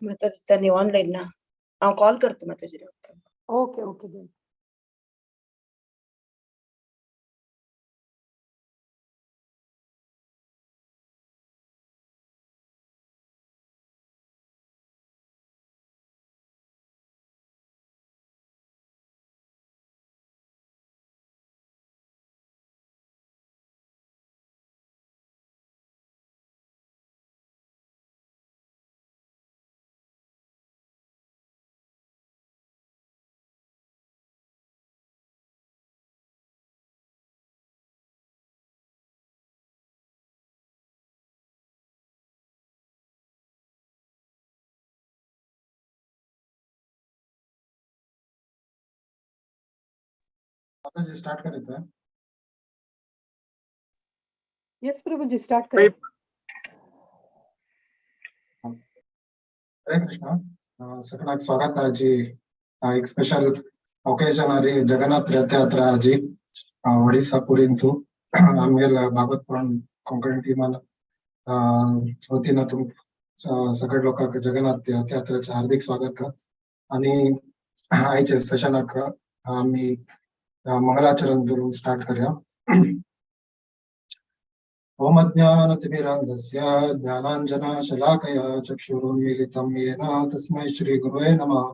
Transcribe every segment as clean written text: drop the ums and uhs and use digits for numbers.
माताजी, त्यांनी ऑनलाईन ना. हांव कॉल करता माताजी. ओके ओके जय. माताजी, स्टार्ट करायचं? येस प्रभूजी, स्टार्ट करा. हरे कृष्णा. सगळ्यांक स्वागत आहे जी एक स्पेशल ओकेजन आहे जगन्नाथ रथयात्रा जी ओडिसा पुरींतु. आमगेल भागवत पुराण कोंकणी टीमान वतीन तुम सगळे लोकांक जगन्नाथ रथयात्रेचे हार्दिक स्वागत. आणि आयचे सेशनाक आमी मंगलाचरण करून स्टार्ट करूया. ओम अज्ञानतिमिरान्धस्य ज्ञानाञ्जनशलाकया चक्षुरुन्मीलितं येन तस्मै श्रीगुरवे नमः.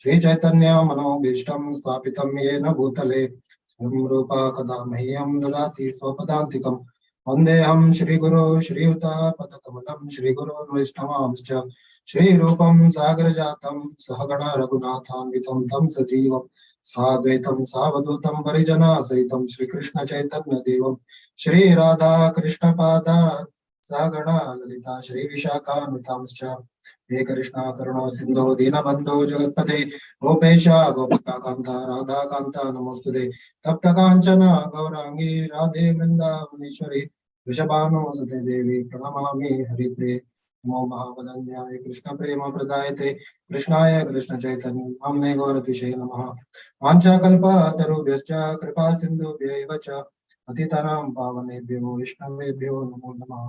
श्रीचैतन्यमनोभीष्टं स्थापितं येन भूतले स्वयं रूपा कदा मह्यं ददाति स्वपदान्तिकं. वन्देऽहं श्रीगुरो श्रीयुतपदकमलं श्रीगुरोन् वैष्णवांश्च. श्रीरूपं सागरजातं सहगण रघुनाथान्वितं तं सजीवं साद्वैतं सावधूतं परिजनासहितं श्रीकृष्ण चैतन्य देवं श्री राधा कृष्ण पादान् सहगण ललिता श्री विशाखान्वितांश्च. हे कृष्णा करुणा सिंधो दीनबंधो जगत्पते गोपेश गोपिका कांता राधा कांता नमोस्तुते. तप्त कांचन गौरांगी राधे वृंदावनेश्वरी वृषभानु सुते देवी प्रणमामि हरिप्रिये. नमो महावदन्याय कृष्ण प्रेम प्रदायते कृष्णाय कृष्ण चैतन्य नाम्ने गौरद्विषे नमः. वाञ्छाकल्पतरुभ्यश्च कृपा सिन्धुभ्यैव च पतितानां पावनेभ्यो वैष्णवेभ्यो नमो नमः.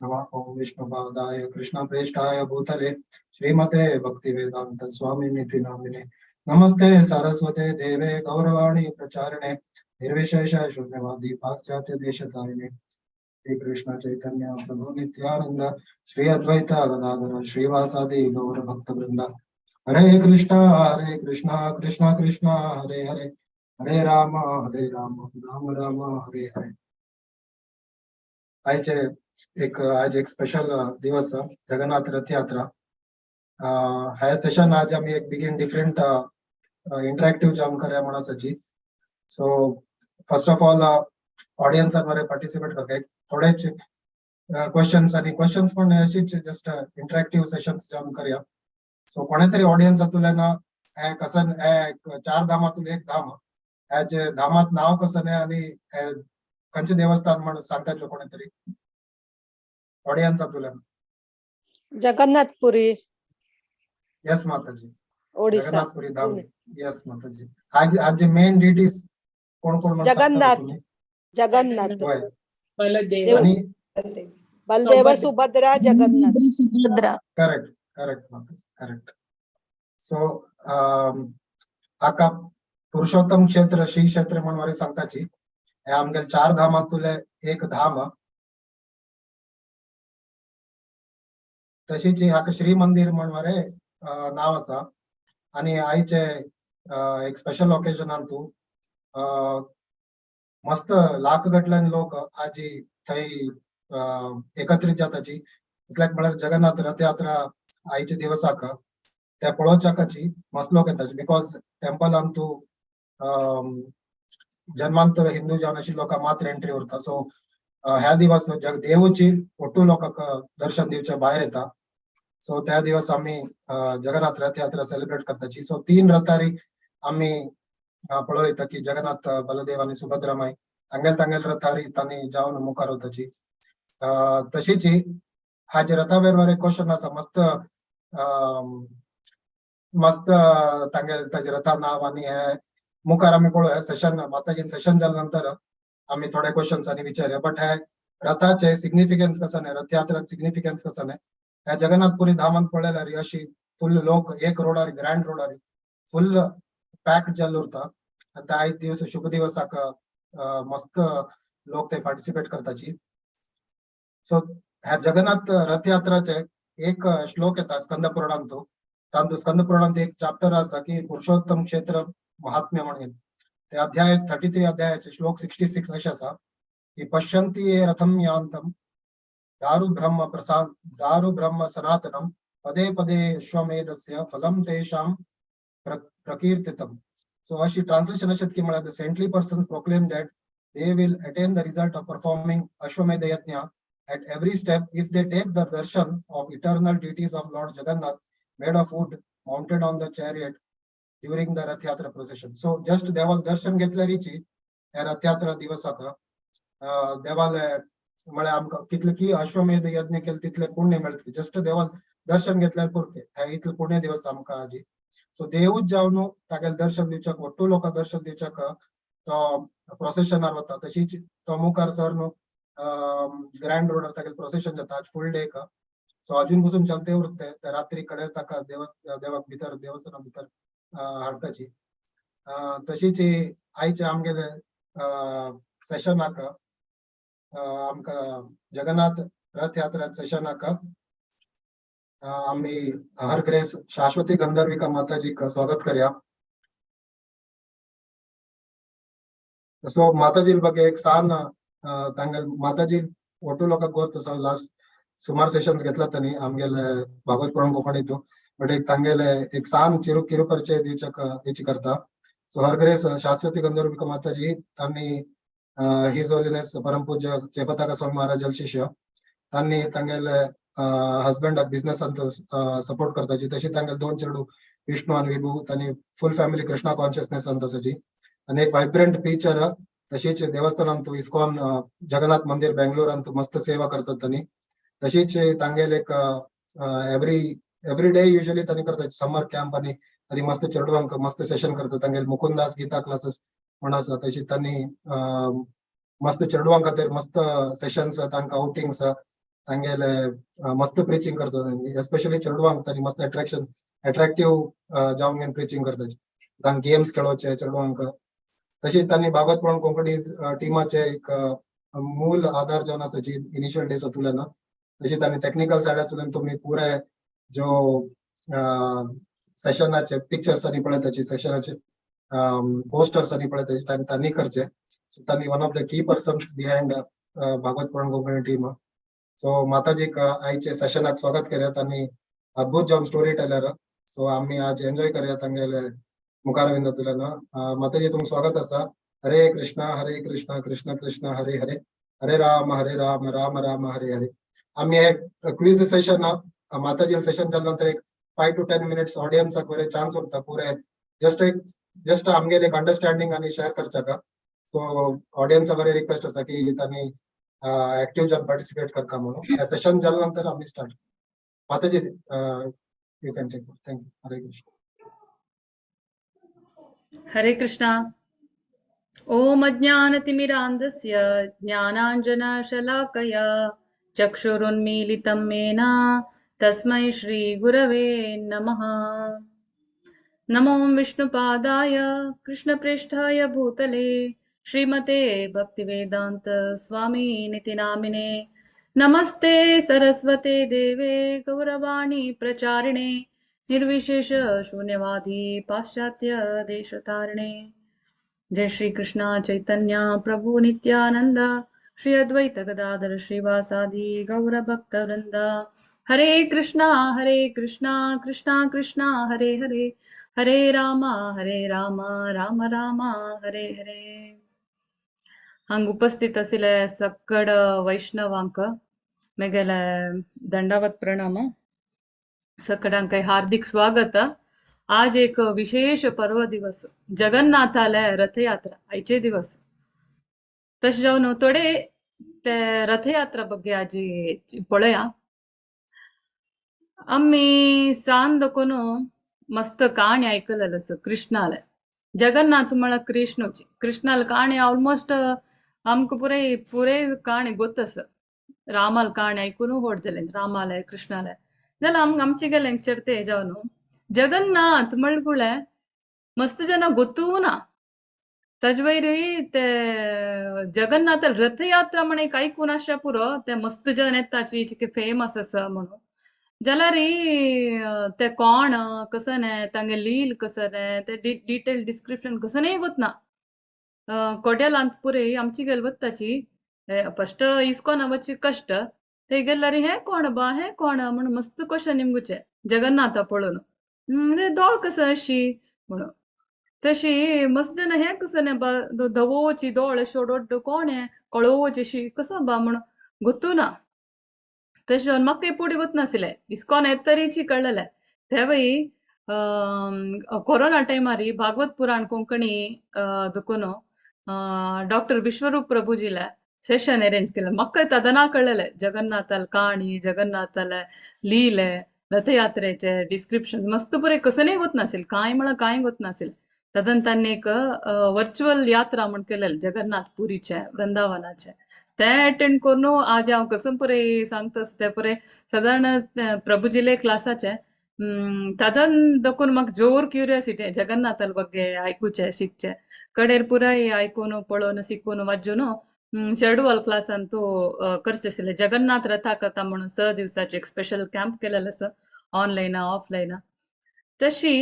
नमः ओम विष्णुपादाय कृष्ण प्रेष्ठाय भूतले श्रीमते भक्तिवेदांत स्वामिनिति नामिने. नमस्ते सरस्वते देवे गौरवाणी प्रचारिणे निर्विशेष शून्यवादी पाश्चात्य देशतारिणे. श्री कृष्ण चैतन्य प्रभु नित्यानंद श्री अद्वैत गदाधर श्रीवासादि गौर भक्त वृंद. हरे कृष्णा हरे कृष्णा कृष्णा कृष्णा हरे हरे, हरे राम हरे राम राम राम हरे हरे. आयचे एक आज एक स्पेशल दिवस जगन्नाथ रथयात्रा. ह्या सेशन आज आमी एक बिगीन डिफरंट इंटरॅक्टिव्ह जाम करूया म्हणून आसाची. सो फर्स्ट ऑफ ऑल ऑडियन्सान मरे पार्टिसिपेट करता एक थोडेच क्वेश्चन्स आणि क्वेश्चन्स पण अशीच जस्ट इंटरॅक्टिव्ह सेशन्स जाम करूया. सो कोणे तरी ऑडियन्स हातूंतल्यान हे कसन हे चार धामातून एक धाम ह्या धामात नाव कसं नाही आणि खंयचें देवस्थान म्हण सांगताचे कोणे तरी ऑडियन्स हातूंतल्यान. जगन्नाथपुरी. येस माताजी. ओडिशा. जगन्नाथपुरी धाम. येस माताजी. आज आज मेन डिटीज कोण कोण म्हण सांगता जगन्नाथ. तुम्ही? जगन्नाथ. होय. बलदेव. आणि बलदेव सुभद्रा जगन्नाथ. सुभद्रा. करेक्ट करेक्ट माताजी, करेक्ट. सो हाका पुरुषोत्तम क्षेत्र श्री क्षेत्र म्हण मरे सांगताची. हे आमगेले चार धामांतुले एक धाम. तशीच हाका श्री मंदिर म्हण मरे नाव आसा. आणि आयचे एक स्पेशल ओकेजनान तूं मस्त लाख गटल्यान लोक आजी थंय एकत्रित जाताची. It's like म्हळ्यार जगन्नाथ रथयात्रा आयचे दिवसाक त्या पळोवच्याकाची मस्त लोक येताची. Because टेम्पलान तूं जन्मांतर हिंदू जावन अशी लोकां मात्र एंट्री उरता. सो ह्या दिवस जग देवूची ಒಟ್ಟು लोकांक दर्शन दिवचे भायर येता. सो त्या दिवस आमी जगन्नाथ रथयात्रा सेलिब्रेट करताची. सो तीन रथारी आमी पळयता की जगन्नाथ बलदेव आनी सुभद्रा माई तांगेल तांगेल रथारी तांणी जावन मुखार वताची. तशीच हाजे रथा बरोबर एक क्वेश्चन आसा मस्त मस्त तांगेल ताजे रथा नाव आनी हे मुखार आमी पळोवया. सेशन माताजीन सेशन जाल्या नंतर आमी थोडे क्वेश्चन्स आनी विचारया. बट हे रथाचे सिग्निफिकन्स कसं नाही, रथयात्रा सिग्निफिकन्स कसं नाही, ह्या जगन्नाथपुरी धामान पळयल्यार अशी फुल लोक एक रोडार ग्रँड रोडार फुल पॅक जाल्लो उरता आनी ते आयज दिवस शुभ दिवसाक मस्त लोक ते पार्टिसिपेट करताची. सो ह्या जगन्नाथ रथयात्राचे एक श्लोक येता स्कंद पुराणांत. तांतू स्कंद पुराणांत एक चॅप्टर आसा की पुरुषोत्तम क्षेत्र महात्म्य म्हणून. ते अध्याय 33 अध्यायाचे श्लोक 66 अशें आसा की पश्यन्ति ये रथम यांतम दारु ब्रह्म प्रसाद दारु ब्रह्म सनातनम पदे पदे अश्वमेधस्य फलम तेषां प्रकीर्तितम. सो अशी ट्रान्सलेशन अशें की म्हळ्यार the saintly persons proclaim that they will attain the result of performing Ashwamedha Yajna at every step if they take the darshan of eternal deities of Lord Jagannath made of wood mounted on the chariot during the Rath Yatra procession. So just देवाल दर्शन घेतल्यारीची ह्या रथयात्रा दिवसाक देवाले म्हळ्यार आमकां कितले की अश्वमेध यज्ञ केले तितले पुण्य मेळटले. जस्ट देवाल दर्शन घेतल्यार पुरते ह्या इतले पुण्य दिवस आमकां आजी. सो देवूच जावन तागेले दर्शन दिवच्याक ಒಟ್ಟು लोकांक दर्शन दिवच्याक तो प्रोसेशनार वता. तशीच तो मुखार सर न्हू ग्रँड रोडार तागेले प्रोसेशन जाता आज फुल डे का. सो अजून पसून चलते उरते ते रात्री कडेन ताका देवाक भितर देवस्थाना भितर हाडटाची. तशीच आयचे आमगेले सेशनाक आमकां जगन्नाथ रथ यात्रा सेशनाक आमी हर ग्रेस शाश्वती गंधर्विका माताजीक स्वागत करया. सो माताजी ಬಗ್ಗೆ एक सान तांगेले माताजी ಒಟ್ಟು लोकांक गोर्त आसा. लास्ट सुमार सेशन्स घेतला तांणी आमगेले भागवत पुराण कोंकणीतू. बट एक तांगेले एक सान चिरू किरू परिचय दिवच्याक हेची करता. सो हर ग्रेस शाश्वती गंधर्विका माताजी तांणी his holiness परमपूज्य जयपताका स्वामी महाराज शिष्य तांणी तांगेले हजबंडाक बिझनेसांत सपोर्ट करताची. तशी तांगेले दोन चेडू विष्णू आनी विभू तांणी फुल फॅमिली कृष्णा कॉन्शियसनेस आसाची आनी एक वायब्रंट टीचर. तशीच देवस्थानांत इस्कॉन जगन्नाथ मंदिर बेंगलोरांत मस्त सेवा करतात तांणी. तशीच तांगेले एक एवरी डे युजली तांणी करतात समर कॅम्प आनी तांणी मस्त चेडवांक मस्त सेशन करतात. तांगेले मुकुंदास गीता क्लासेस म्हण आसा. तशीच तांणी मस्त चेडवां खातीर मस्त सेशन्स तांकां आउटिंग्स तांगेले मस्त प्रिचींग करतात. एस्पेशली चेडवांक तांणी मस्त अट्रॅक्शन अट्रॅक्टिव्ह जावन प्रिचींग करतात. तांकां गेम्स खेळोवचे चेडवांक. तशीच तांणी भागवत पुराण कोंकणी टिमाचे एक मूल आधार जावन आसा जी इनिशियल डेज हातूंतल्यान. तशीच तांणी टेक्निकल सायडांतल्यान तुमी पुरे जो सेशनाचे पिक्चर्स आनी पळयताची सेशनाचे पोस्टर्स आनी पळयताची तांणी करचे. सो तांणी one of the key persons behind Bhagwat Puran Konkani team. So माताजीक आयचे सेशनाक स्वागत करयात आनी अद्भुत जावन स्टोरी टेलर. सो आमी आज एन्जॉय करया तांगेले मुखारविंदांतल्यान. माताजी तुमकां स्वागत आसा. हरे कृष्णा कृष्णा कृष्णा हरे हरे हरे राम राम राम हरे हरे. आमी एक क्विज सेशन माताजी सेशन जाल्या नंतर एक 5 to 10 minutes ऑडियन्साक बरे चान्स उरता पुरे जस्ट एक जस्ट आमगेले एक अंडरस्टँडिंग आनी शेअर करच्याक. सो ऑडियन्सा बरे रिक्वेस्ट आसा की तांणी ऍक्टिव्ह जावन पार्टिसिपेट करता म्हणून. हे सेशन जाल्या नंतर आमी start. Mataji, you can take. Thank you. Hare Krishna. Hare Krishna. ॐ अज्ञानतिमिरान्धस्य ज्ञानाञ्जनशलाकया चक्षुरुन्मीलितं येन तस्मै श्रीगुरवे नमः. नमो विष्णुपादाय कृष्णप्रेष्ठाय भूतले श्रीमते भक्तिवेदान्त स्वामिनिति नामिने. नमस्ते सरस्वते देवे गौरवाणी प्रचारिणे निर्विशेष शून्यवादी पाश्चात्य देशतारिणे. जय श्री कृष्ण चैतन्य प्रभु नित्यानंद श्री अद्वैत गदाधर श्रीवासादि गौर भक्त वृंद. हरे कृष्णा कृष्णा कृष्णा हरे हरे हरे राम राम राम हरे हरे. हांग उपस्थित आशिल्ले सक्कड वैष्णवांक मेगेले दंडवत प्रणाम. सकडांक हार्दिक स्वागत. आज एक विशेष पर्व दिवस जगन्नाथाले रथयात्रा आयचे दिवस. तशें जावन थोडे ते रथयात्रा ಬಗ್ಗೆ आजी पळया. आमी सान दकून मस्त काणी आयकलेले आसा कृष्णाले. जगन्नाथ म्हळ्यार कृष्णूची कृष्णाले काणी ऑलमोस्ट आमकां पुरे पुरे काणी गोत आसा. रामाले काणी आयकून व्हड जाले, रामाले कृष्णाले. जाल्यार आमकां आमचे गेले चर्ते जावन जगन्नाथ म्हणकुळे मस्त जन गोतू ना. ताजे वयर ते जगन्नाथ रथयात्रा म्हण एक आयकून आसच्या पुरो, ते मस्त जन येताची चिके फेमस आसा म्हणून. जाल्यार ते कोण कसं न्ही, तांगे लील कसं न्ही, ते डिटेल डिस्क्रिप्शन कसं न्ही गोतना. कोड्यालांत पुरे आमची गेल वताची फस्ट इस्कॉना वची कश्ट, ते गेल्यार हें कोण बा हें कोण म्हणून मस्त क्वेश्चन निमगुचे जगन्नाथा पळोवन, दोळ कसं अशी म्हणून. तशी मस्त जन हें कसं न्ही बा, धवोची दोळ अशो डोड्डो कोण हें कळोवची अशी कसं बा म्हणून गोतू ना. तशें म्हाका पुढे गोत नासलें, इस्कॉन येत तरीची कळ्ळेलें. तेवय कोरोना टायमार भागवत पुराण कोंकणी दुकोन डॉक्टर विश्वरूप प्रभुजीला सेशन अरेंज केलं. म्हाका तदना कळ्ळेलें जगन्नाथाल काणी, जगन्नाथाले लीले, रथयात्रेचे डिस्क्रिप्शन मस्त पुरे कसं नाही गोत नासेल, काय म्हळ्यार काय गोत नासेल. तदन तांणी एक वर्च्युअल यात्रा म्हण केलेले जगन्नाथ पुरीचे वृंदावनाचे, ते अटेंड करून आज हांव कसं पुरे सांगता ते पुरे सादारण प्रभुजीले क्लासाचे. तदन दकून म्हाका जोर क्युरियोसिटी जगन्नाथाल ಬಗ್ಗೆ आयकुचे शिकचे, कडेर पुराय आयकून पळोवन शिकून वाजून चेडवाल क्लास अंतू करचे आशिल्ले. जगन्नाथ रथा कथा म्हणून 6 दिवसाचे एक स्पेशल कॅम्प केलेले आसा, ऑनलायन ऑफलायन. तशी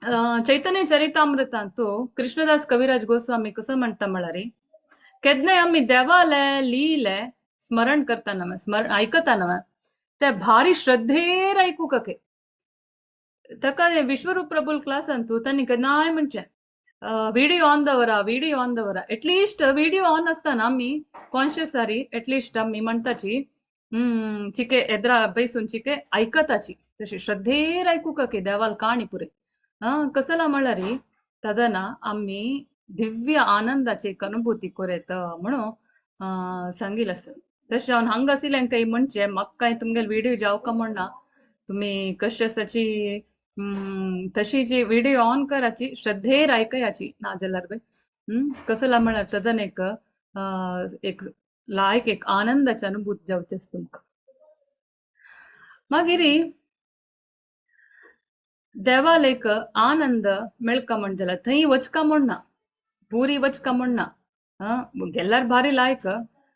चैतन्य चरितामृतांतू कृष्णदास कविराज गोस्वामी कसं म्हणता म्हळ्यार, केन्नाय आमी देवाले लीले स्मरण करताना स्मरण आयकताना ते भारी श्रद्धेर आयकूंक के. ताका विश्वरूप प्रभुल क्लास अंतू तांणी केन्नाय म्हणचें व्हिडिओ ऑन दवरा, व्हिडिओ ऑन दवरा. एटलिस्ट व्हिडिओ ऑन आसतना आमी कॉन्शियस आरी एटलिस्ट आमी म्हणटाची चिके एद्रा बैसून चिके आयकताची, तशी श्रद्धेर आयकूंक के देवाल काणी पुरे. कसला म्हळ्यार तदना आमी दिव्य आनंदाची एक अनुभूती कोरेत म्हणून सांगील आसा. तशें हांव हांगा आशिल्ल्यान काय म्हणचें म्हाका काय तुमगेले व्हिडिओ जावका म्हणना, तुमी कशी आसाची तशी जी व्हिडिओ ऑन कराची श्रद्धेर आयकयाची ना जाल्यार बाय कसला म्हळ्यार तदन एक एक लायक एक आनंदाची अनुभूती जावची आसा तुमकां. मागीर देवाल एक आनंद मेळका म्हण जाल्यार थंय वचका म्हणना, पुरी वचका म्हणना, गेल्यार भारी लायक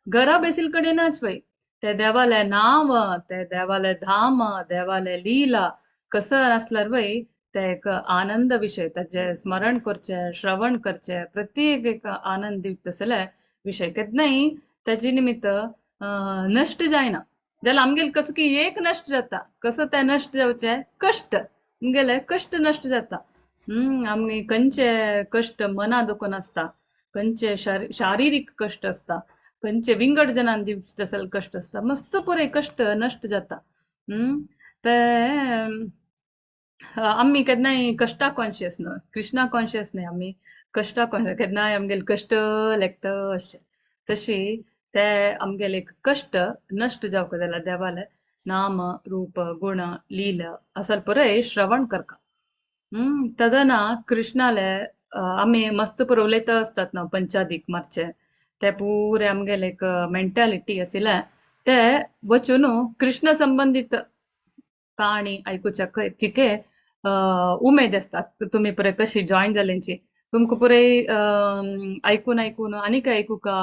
घरा बेसील कडेनच वय ते देवाले नांव, ते देवाले धाम, देवाले लीला कसं आसल्यार वय ते एक आनंद विशय, ताजे स्मरण करचे श्रवण करचे प्रत्येक एक आनंद दिवता तसले विशय केन्नाय ताजे निमित्त नश्ट जायना. जाल्यार आमगेले कसं की एक नश्ट जाता, कसं तें नश्ट जावचें कश्ट, आमगेले कश्ट नश्ट जाता. आमगे खंयचे कश्ट मना दुखून आसता, खंयचे शारिरीक कश्ट आसता, खंयचे विंगड जनान दिवचे तसले कश्ट आसता, मस्त पुरे कश्ट नश्ट जाता. ते आमी केन्नाय कश्टा कॉन्शियस न्हय, कृष्णा कॉन्शियस न्हय, आमी कश्टा कॉन्शियस, केन्नाय आमगेले कश्ट लेखता अशें. तशी ते आमगेले एक कश्ट नश्ट जावंक जाल्यार देवाले नाम रूप गुण लीला असल पुराय श्रवण करका. तदना कृष्णाले आमी मस्त पुरो उलयता आसतात ना पंचादीक मारचे, ते पुरे आमगेले एक मेंटालिटी आशिल्ले ते वचून कृष्ण संबंदीत काणी आयकुच्या चिके उमेद आसतात. तुमी पुरे कशी जॉयन जाल्यांची तुमकां पुरे आयकून आयकून आनीक आयकुका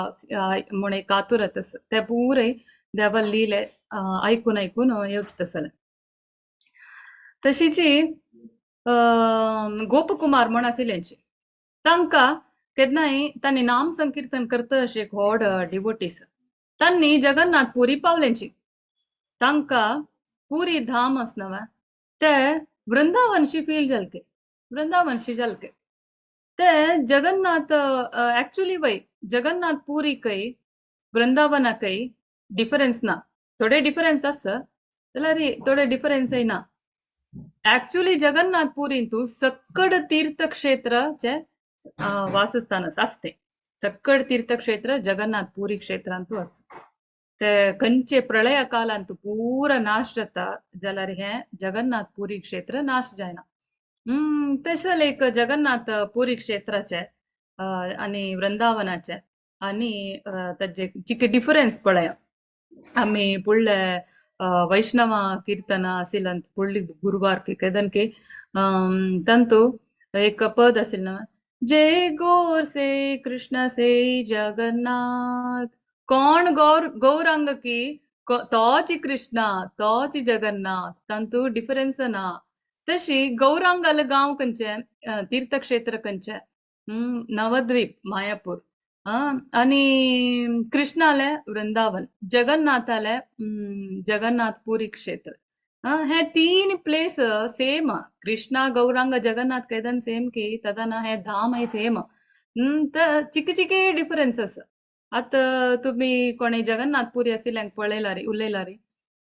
म्हण एक आतुरत आसा, ते पुरे देवा लिले आयकून आयकून येवचे तसले. तशीची गोपकुमार म्हण आशिल्ल्यांची तांकां केन्नाय तांणी नाम संकीर्तन करता अशें एक व्हड डिवोटीस, तांणी जगन्नाथ पुरी पावल्यांची, तांकां पुरी धाम आसना ते वृंदावनशी फील जालके, वृंदावनशी जालके. ते जगन्नाथ एक्चुअली वय जगन्नाथ पुरी कय वृंदावनाकय डिफरन्स ना, थोडे डिफरन्स आसा जाल्यार थोडे डिफरन्सय ना. एक्चुअली जगन्नाथ पुरींतू सक्कड तीर्थक्षेत्राचे वासस्थान आसते, सक्कड तीर्थक्षेत्र जगन्नाथ पुरी क्षेत्रांतू आसा. ते खंयचे प्रळय कालांतू पुरा नाश जाता जाल्यार हें जगन्नाथ पुरी क्षेत्र नाश जायना. तशें एक जगन्नाथ पुरी क्षेत्राचे आनी वृंदावनाचे आनी ताजे चिके डिफरन्स पळया आमी फुडले वैष्णव कीर्तन आशिल्ल्यान फुडली गुरुवार की केदन की तांतू एक पद आशिल्लें ना, जय गौर से कृष्ण से जगन्नाथ. कोण गौर गौरांग की तोच कृष्णा तोच जगन्नाथ, तांतू डिफरन्स ना. तशी गौरांगाले गांव खंयचे, तीर्थक्षेत्र खंयचे, नवद्वीप मायापूर, आनी कृष्णाले वृंदावन, जगन्नाथाले जगन्नाथपुरी क्षेत्र. हे तीन प्लेस सेम, कृष्णा गौरांग जगन्नाथ केदन सेम की तदना हे धाम हे सेम. तर चिके चिके डिफरन्स आसा. आतां तुमी कोणी जगन्नाथपुरी आशिल्ल्यांक पळयला रे, उलयला रे,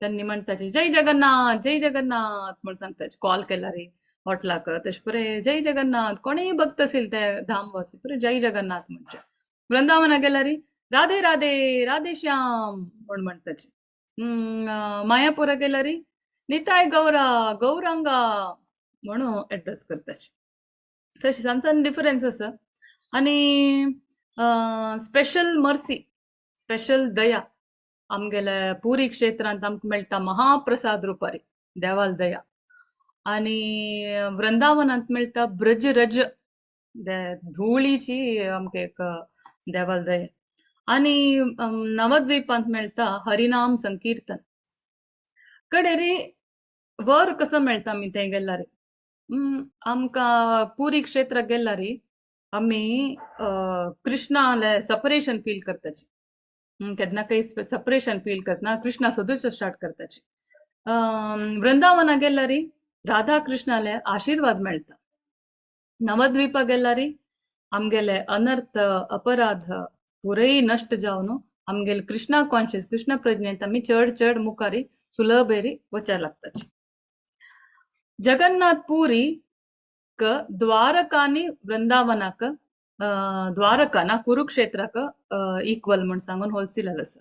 त्यांनी म्हणताचे जय जगन्नाथ जय जगन्नाथ म्हण सांगताचे, कॉल केला रे हॉटलाक, तशें पुरे जय जगन्नाथ. कोणीय भक्त आशिल्ले ते धामवासी पुरे जय जगन्नाथ म्हणचे. वृंदावना गेला रे राधे राधे राधे श्याम म्हण म्हणताचे. मायापुरा गेला रे निताय गौरा गौरांगा म्हणून एड्रेस करताचे. तशें सान सान डिफरन्स आसा. आनी स्पेशल मर्सी, स्पेशल दया आमगेले पुरी क्षेत्रांत आमकां मेळटा महाप्रसाद रुपारी देवाल दया. आनी वृंदावनांत मेळटा ब्रज रज धुळीची आमकां एक देवाल दया. आनी नवद्वीपांत मेळटा हरिनाम संकीर्तन. कडेरी वर कसो मेळटा आमी थंय गेल्यार, आमकां पुरी क्षेत्राक गेल्यार आमी कृष्णाले सेपरेशन फील करताची. केन्ना काही सेपरेशन फील करतना कृष्णा सोदूच स्टार्ट करताची. वृंदावना गेल्यार राधा कृष्णाले आशीर्वाद मेळटा. नवद्वीपा गेल्यार आमगेले अनर्थ अपराध पुरय नश्ट जावन आमगेले कृष्णा कॉन्शियस कृष्णा प्रज्ञेंत आमी चड चड मुखारी सुलभेरी वचपाक लागताची. जगन्नाथ पुरी क द्वारका आनी वृंदावनाक द्वारका ना कुरुक्षेत्राक इक्वल म्हूण सांगून होलसेल आसा.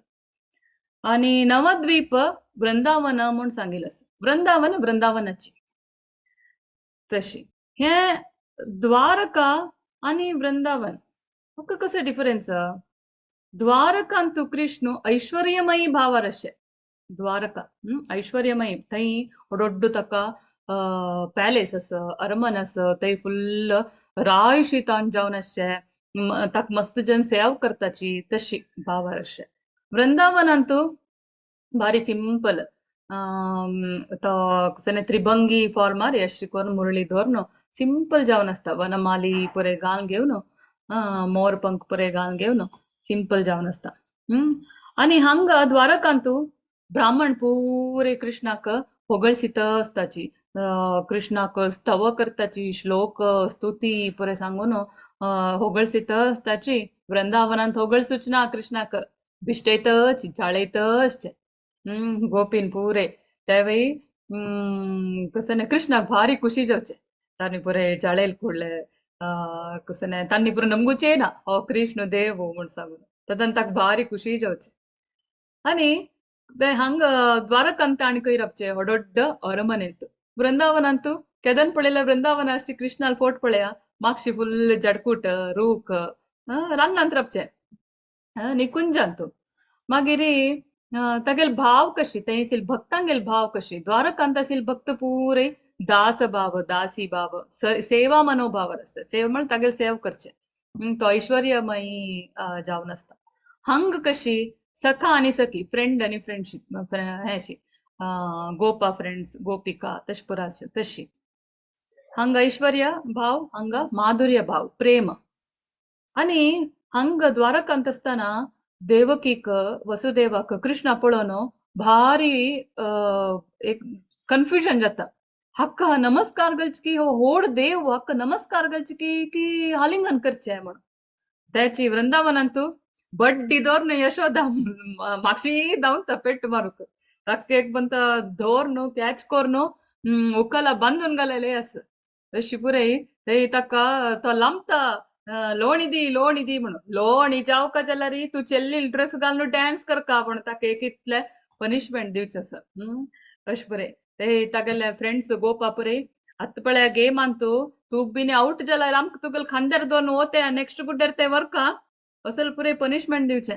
आनी नवद्वीप वृंदावन म्हूण सांगिल्लें आसा, वृंदावन वृंदावनाची. तशी हे द्वारका आनी वृंदावन हाका कसो डिफरन्स? द्वारकांतु कृष्ण ऐश्वर्यमयी भावार अशें. द्वारका ऐश्वर्यमयी, थंय व्हडलो ताका पॅलेस आसा, अरमन आसा, थंय फुल्ल रायशीतान जावन आसचें, ताका मस्त जन सेव करताची तशी भावार अशें. वृंदावनांतु भारी सिंपल, तो कशें त्रिभंगी फॉर्मार अशें करून मुरळी धरून सिंपल जावन आसता. वनमाली पुरे घालून घेवन, मोर पंख पुरे घालून घेवन सिंपल जावन आसता. आनी हांगा द्वारकांतु ब्राह्मण पुरे कृष्णाक होगळसीत आसताची, कृष्णाक स्तव करताची, श्लोक स्तुती पुरे सांगून होगळसीत आसताची. वृंदावनांत होगळसूच ना कृष्णाक, भिश्टयतच चाळयतच गोपीन पुरे. त्यावेळी कसं ना कृष्णाक भारी खुशी जावचे, तांणी पुरे चाळेल कुडले, कसं ना तांणी पुरे नमगुचे ना हो कृष्ण देव म्हूण सांगून, तदन ताका भारी खुशी जावचे. आनी हांगा द्वारकांत आनी खंय रावचे व्हड अरमनेंत. वृंदावनांतु केदन पळयल्यार वृंदावना श्री कृष्णाल फोट पळया, मागशी फुल्ल जडकूट रूख रानांत रावचे निकुंजांतु. मागीर तागेल भाव कशी थंय भक्तांगेल भाव कशी, द्वारकांत आशिल्ले भक्त पुरे दास भाव दासी भाव सेवा मनोभाव आसता. सेवा म्हण तागेल सेव करचे, तो ऐश्वर्यमयी जावन आसता. हंग कशी सखा आनी सखी, फ्रेंड आनी फ्रेंडशीप, हे अशी गोपा फ्रेंड्स गोपिका तशें पुरा तशी. हांगा ऐश्वर्य भाव, हांगा माधुर्य भाव प्रेम. आनी हांगा द्वारकांत आसतना देवकीक वसुदेवाक कृष्णा पळोवन भारी एक कन्फ्युजन जाता. हाका नमस्कार घालचे की हो व्हड देव, हाका नमस्कार घालचे की की आलिंगन करचें म्हणून. त्याची वृंदावनांतु बड्डी दवर न्हू यशोदा मागशी धांवता पेट मारूंक, ताका एक म्हणटा धर न्हू कॅच कर न्हू उकला बांदून घालेलें आसा. अशी पुराय ते ताका तो लांबता लोणी दी लोणी दी म्हणून. लोणी जावका जाल्यार तूं चेल्ली ड्रेस घालून डान्स करका म्हणून ताका एक इतलें पनिशमेंट दिवचें आसा. अशें पुराय ते तागेले फ्रेंड्स गोपा पुराय आतां पळया गेमान तूं तूं बीन आवट जाल्यार आमकां तुगेले खांद्यार दवरून वोते नेक्स्ट गुड्ड्यार ते व्हरका, असल पुराय पनिशमेंट दिवचें.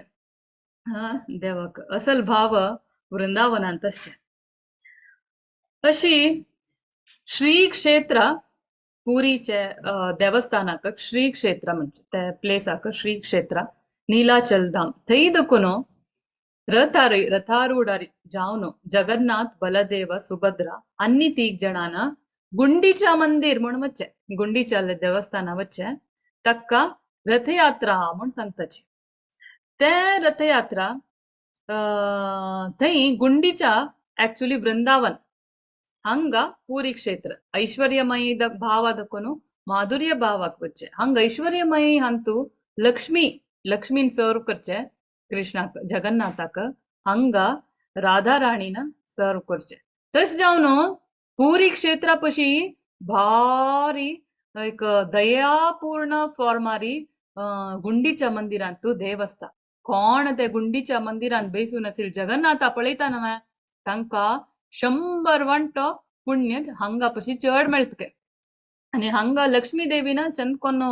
हा देवाक असल भाव वृंदावनांत आसचें. अशी श्री क्षेत्र पुरीचे देवस्थानाक श्री क्षेत्र म्हणजे ते प्लेसाक श्री क्षेत्र नीलाचल धाम थंय देखून रथारूढारी जावन जगन्नाथ बलदेव सुभद्रा आनी तीग जणांना गुंडीच्या मंदिर म्हूण वच्चे, गुंडीच्या देवस्थाना वच्चे, ताका रथयात्रा म्हूण सांगताची. ते रथयात्रा थंय गुंडीच्या एक्चुअली वृंदावन हांगा पुरी क्षेत्र ऐश्वर्यमयी भाव देखून माधुर्य भावाक वच्चे. हांगा ऐश्वर्यमयी हांतू लक्ष्मी लक्ष्मीन सर्व करचे कृष्णाक जगन्नाथाक, हांगा राधा राणीन सर्व करचे. तशें जावन पुरी क्षेत्रा पशी भारी एक दयापूर्ण फॉर्मारी गुंडीच्या मंदिरांत देव आसता. कोण ते गुंडीच्या मंदिरांत बेसून असेल जगन्नाथा पळयता न्हय तांकां 100 वांटो पुण्य हांगा पशी चड मेळटले. आनी हांगा लक्ष्मी देवीन चंदकोन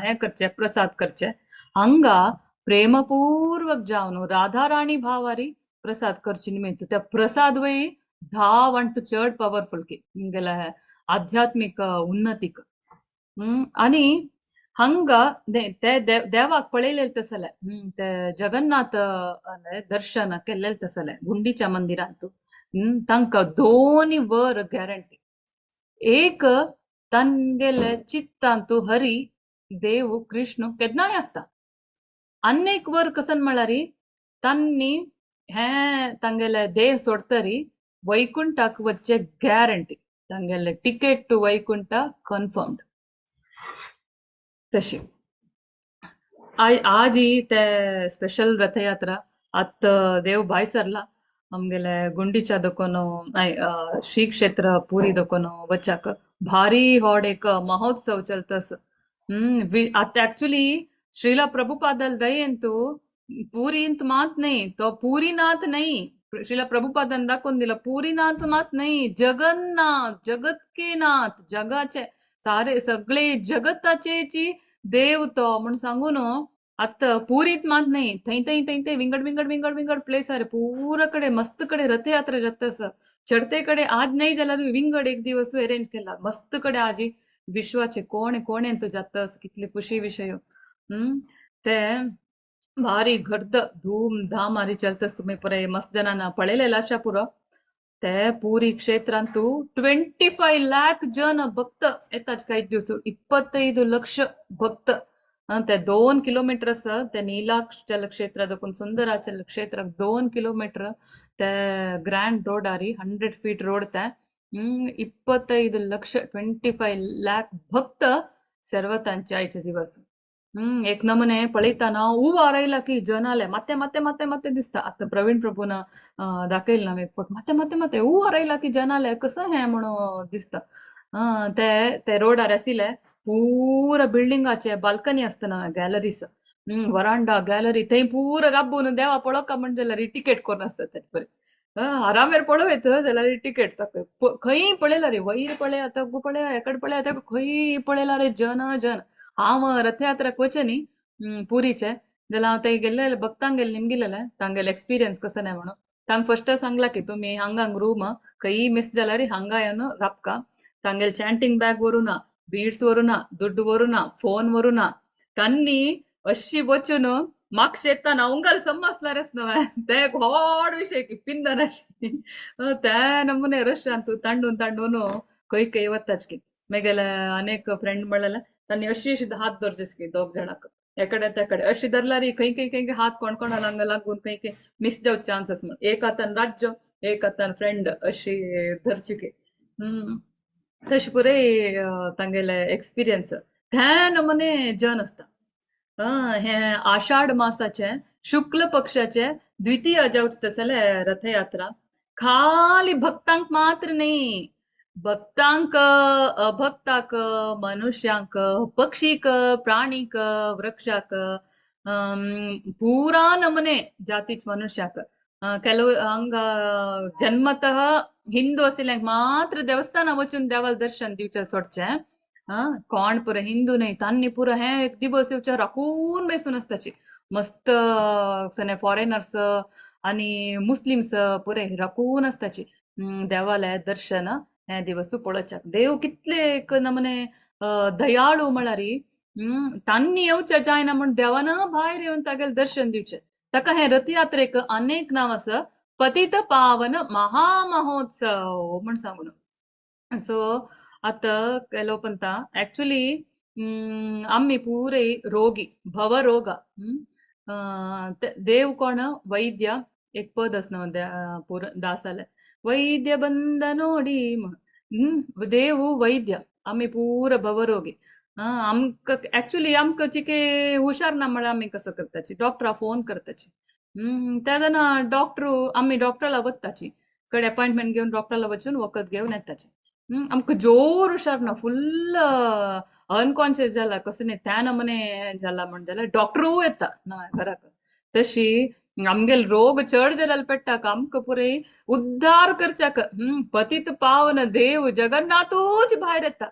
हें करचें प्रसाद करचें. हांगा प्रेमपूर्वक जावन राधा राणी भावारी प्रसाद करचे निमित्त त्या प्रसाद वय 10 वांटो चड पॉवरफुल की गेल्या आध्यात्मिक उन्नतीक. आनी हांगा ते देवाक पळयलेले तसले ते जगन्नाथ दर्शन केल्लेले तसले गुंडीच्या मंदिरांत तांकां 2 वर गॅरंटी. एक तांगेले चित्तांतु हरी देव कृष्ण केन्नाय आसता. आनी वर कसन म्हळ्यार तांणी हें तांगेले देह सोडतरी वैकुंठाक वच्चे गॅरंटी, तांगेले टिकेट टू वैकुंठ कन्फर्म्ड. तशी आज ही ते स्पेशल रथयात्रा आत देव भायर सरला आमगेले गुंडीच्या देखून श्री क्षेत्र पुरी देखून वचाक भारी व्हड एक महोत्सव चलतस. आतां एक्चुअली श्रीला प्रभुपादल दयेंतु पुरींत मात न्ही, तो पुरीनाथ न्ही, श्रीला प्रभुपादान दाखोवन दिला पुरीनाथ मात न्ही, जगन्नाथ जगत के नाथ जगाचे सारे सगळे जगताचे ची देव तो म्हूण सांगून आतां पुरीत मात न्ही थंय थंय थंय थंय विंगड विंगड विंगड विंगड प्लेसार पुरा कडेन मस्त कडेन रथयात्रा जाता आसा. चडते कडेन आज न्ही जाल्यार विंगड एक दिवस अरेंज केला मस्त कडेन आजी विश्वाचे कोण कोण जाता कितले खुशी विशय. ते भारी गर्द धूमधाम हारी चलतस तुमी पळय मस्त जणांना पळयलेलं आशा पुरो. ते पुरी क्षेत्रांतु 25 लाख जन भक्त येतात काही दिवस, 25 लक्ष भक्त. ते 2 किलोमीटर आसा ते नीलाचल क्षेत्र देखून सुंदराचल क्षेत्राक 2 किलोमीटर ते ग्रँड रोड आरी 100 फीट रोड ते 25 लक्ष 25 लाख भक्त सर्वतांचे आयचे दिवस. एक नमुने पळयतना उबो रायला की जनाले माते माते माते माते दिसता. आतां प्रवीण प्रभून दाखयलें ना एक फावट माते माते माते उबो रायला की जनाले कसं हें म्हणून दिसता. ते ते रोडार आशिल्ले पुरा बिल्डिंगाचे बाल्कनी आसतना गॅलरीस वरांडा गॅलरी थंय पुरा राबून देवा पळोवका म्हण जाल्यार टिकेट करून आसता ते बरें आरामेर पळोवं येता जाल्यार टिकेट ताका खंय पळयला रे वयर पळय आतां पळय हेकड पळय आतां खंय पळयला रे जन जन. हांव रथयात्राक वचें न्ही पुरीचे जाल्यार हांव थंय गेल्ले भक्तांक गेल्ले निमगिलेले तांगेले एक्सपिरियन्स कसो न्ही म्हणून तांकां फस्ट सांगला की तुमी हांगा रूम खंय मिस जाल्यार हांगा येवन राबका, तांगेले चॅन्टींग बॅग व्हरूं ना, बीड्स व्हरूं ना, दुड्ड व्हरूं ना, फोन व्हरूं ना. तांणी अशी वचून मागशे येताना उंगाल समजल्यारच न्हय ते एक व्हड विशय की पिंदन अशी ते नमुने रशांत तांडून तांडून खंय खंय वताच की. मागीर अनेक फ्रेंड म्हणलेले तांणी अशी अशी हात दवरचेस की दोग जाणांक एकडे तेकडे अशी धरल्यार खंय खंय खंय हात कोण कोणा हांगा लागून खंय खंय मिस जावचे चान्स म्हण एक हातान राज्य एक हातान फ्रेंड अशी धरची की. तशें पुराय तांगेले एक्सपिरियन्स ते नमुने जन आसता. हें आषाढ मासाचे शुक्ल पक्षाचे द्वितीय जावचे तसले रथयात्रा खाली भक्तांक मात्र न्ही, भक्तांक अभक्ताक मनुष्यांक पक्षीक प्राणीक वृक्षाक पुरा नमुने जातीच मनुष्याक. ಕೆಲವು ಹಂಗ ಜನ್ಮತಃ ಹಿಂದೂ आशिल्ल्यांक मात्र देवस्थाना वचून देवाल दर्शन दिवचें सोडचें. कोण पुरो हिंदू न्ही तांणी पुरो हें एक दिवस येवचें राखून बेसून आसताची मस्त फॉरेनर्स आनी मुस्लिम्स पुरे राखून आसताची. देवाले दर्शन हे दिवस पळोवच्याक. देव कितले एक नमने दयाळू म्हळ्यार तांणी येवचें जायना म्हूण देवान भायर येवन तागेलें दर्शन दिवचें. ताका हे रथयात्रेक अनेक नांव आसा, पतित पावन महामहोत्सव म्हूण सांगून. सो आतां केलो पंता एक्चुली आमी पुरे रोगी भवरोग. देव कोण वैद्य, एक पद आसा न्हू दासालें, वैद्य बंद नोडी. देव वैद्य, आमी पुरा भवरोगी. आमकां एक्चुली आमकां चिके हुशार ना म्हळ्यार आमी कसो करताची, डॉक्टरा फोन करताची. तेन्ना डॉक्टर आमी डॉक्टराला वताची, कडे अपॉयंटमेंट घेवन डॉक्टराला वचून वखद घेवन येताची. आमकां जोर हुशार ना, फुल्ल अनकॉन्शियस जाला, कसो न्ही त्या नमुने जाला म्हण जाल्यार डॉक्टरूय येता ना घराक. तशी आमगेल रोग चड जाल्यार पेट्टाक आमकां पुराय उद्धार करच्याक पतित पावन देव जगन्नाथूच भायर येता.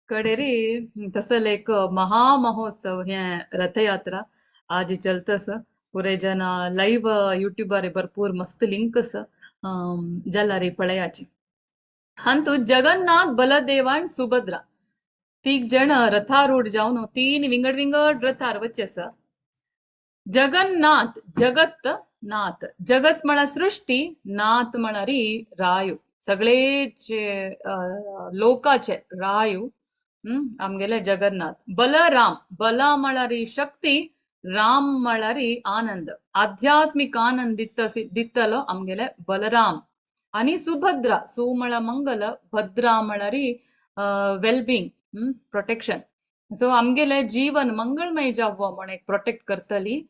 कडेरी तसले एक महामहोत्सव हे रथयात्रा आज चलतस. पुरे जन लाईव्ह युट्यूबार भरपूर मस्त लिंक आसा जाल्यार पळयाची. हातूंत जगन्नाथ बलदेव आनी सुभद्रा तीग जण रथारूढ जावन तीन विंगड विंगड रथार वच्चे आसा. जगन्नाथ जगत नाथ, जगत म्हळ्यार सृष्टी, नाथ म्हळ्यार रायू, सगळेचे लोकाचे रायू आमगेले जगन्नाथ. बलराम, बला म्हळ्यार शक्ती, राम म्हळ्यार आनंद, आध्यात्मिक आनंद दितलो आमगेले बलराम. आनी सुभद्रा, सु म्हळ्यार मंगल, भद्रा म्हळ्यार वेलबिंग, प्रोटेक्शन. सो आमगेले जीवन मंगलमय जावं म्हण एक प्रोटेक्ट करतली,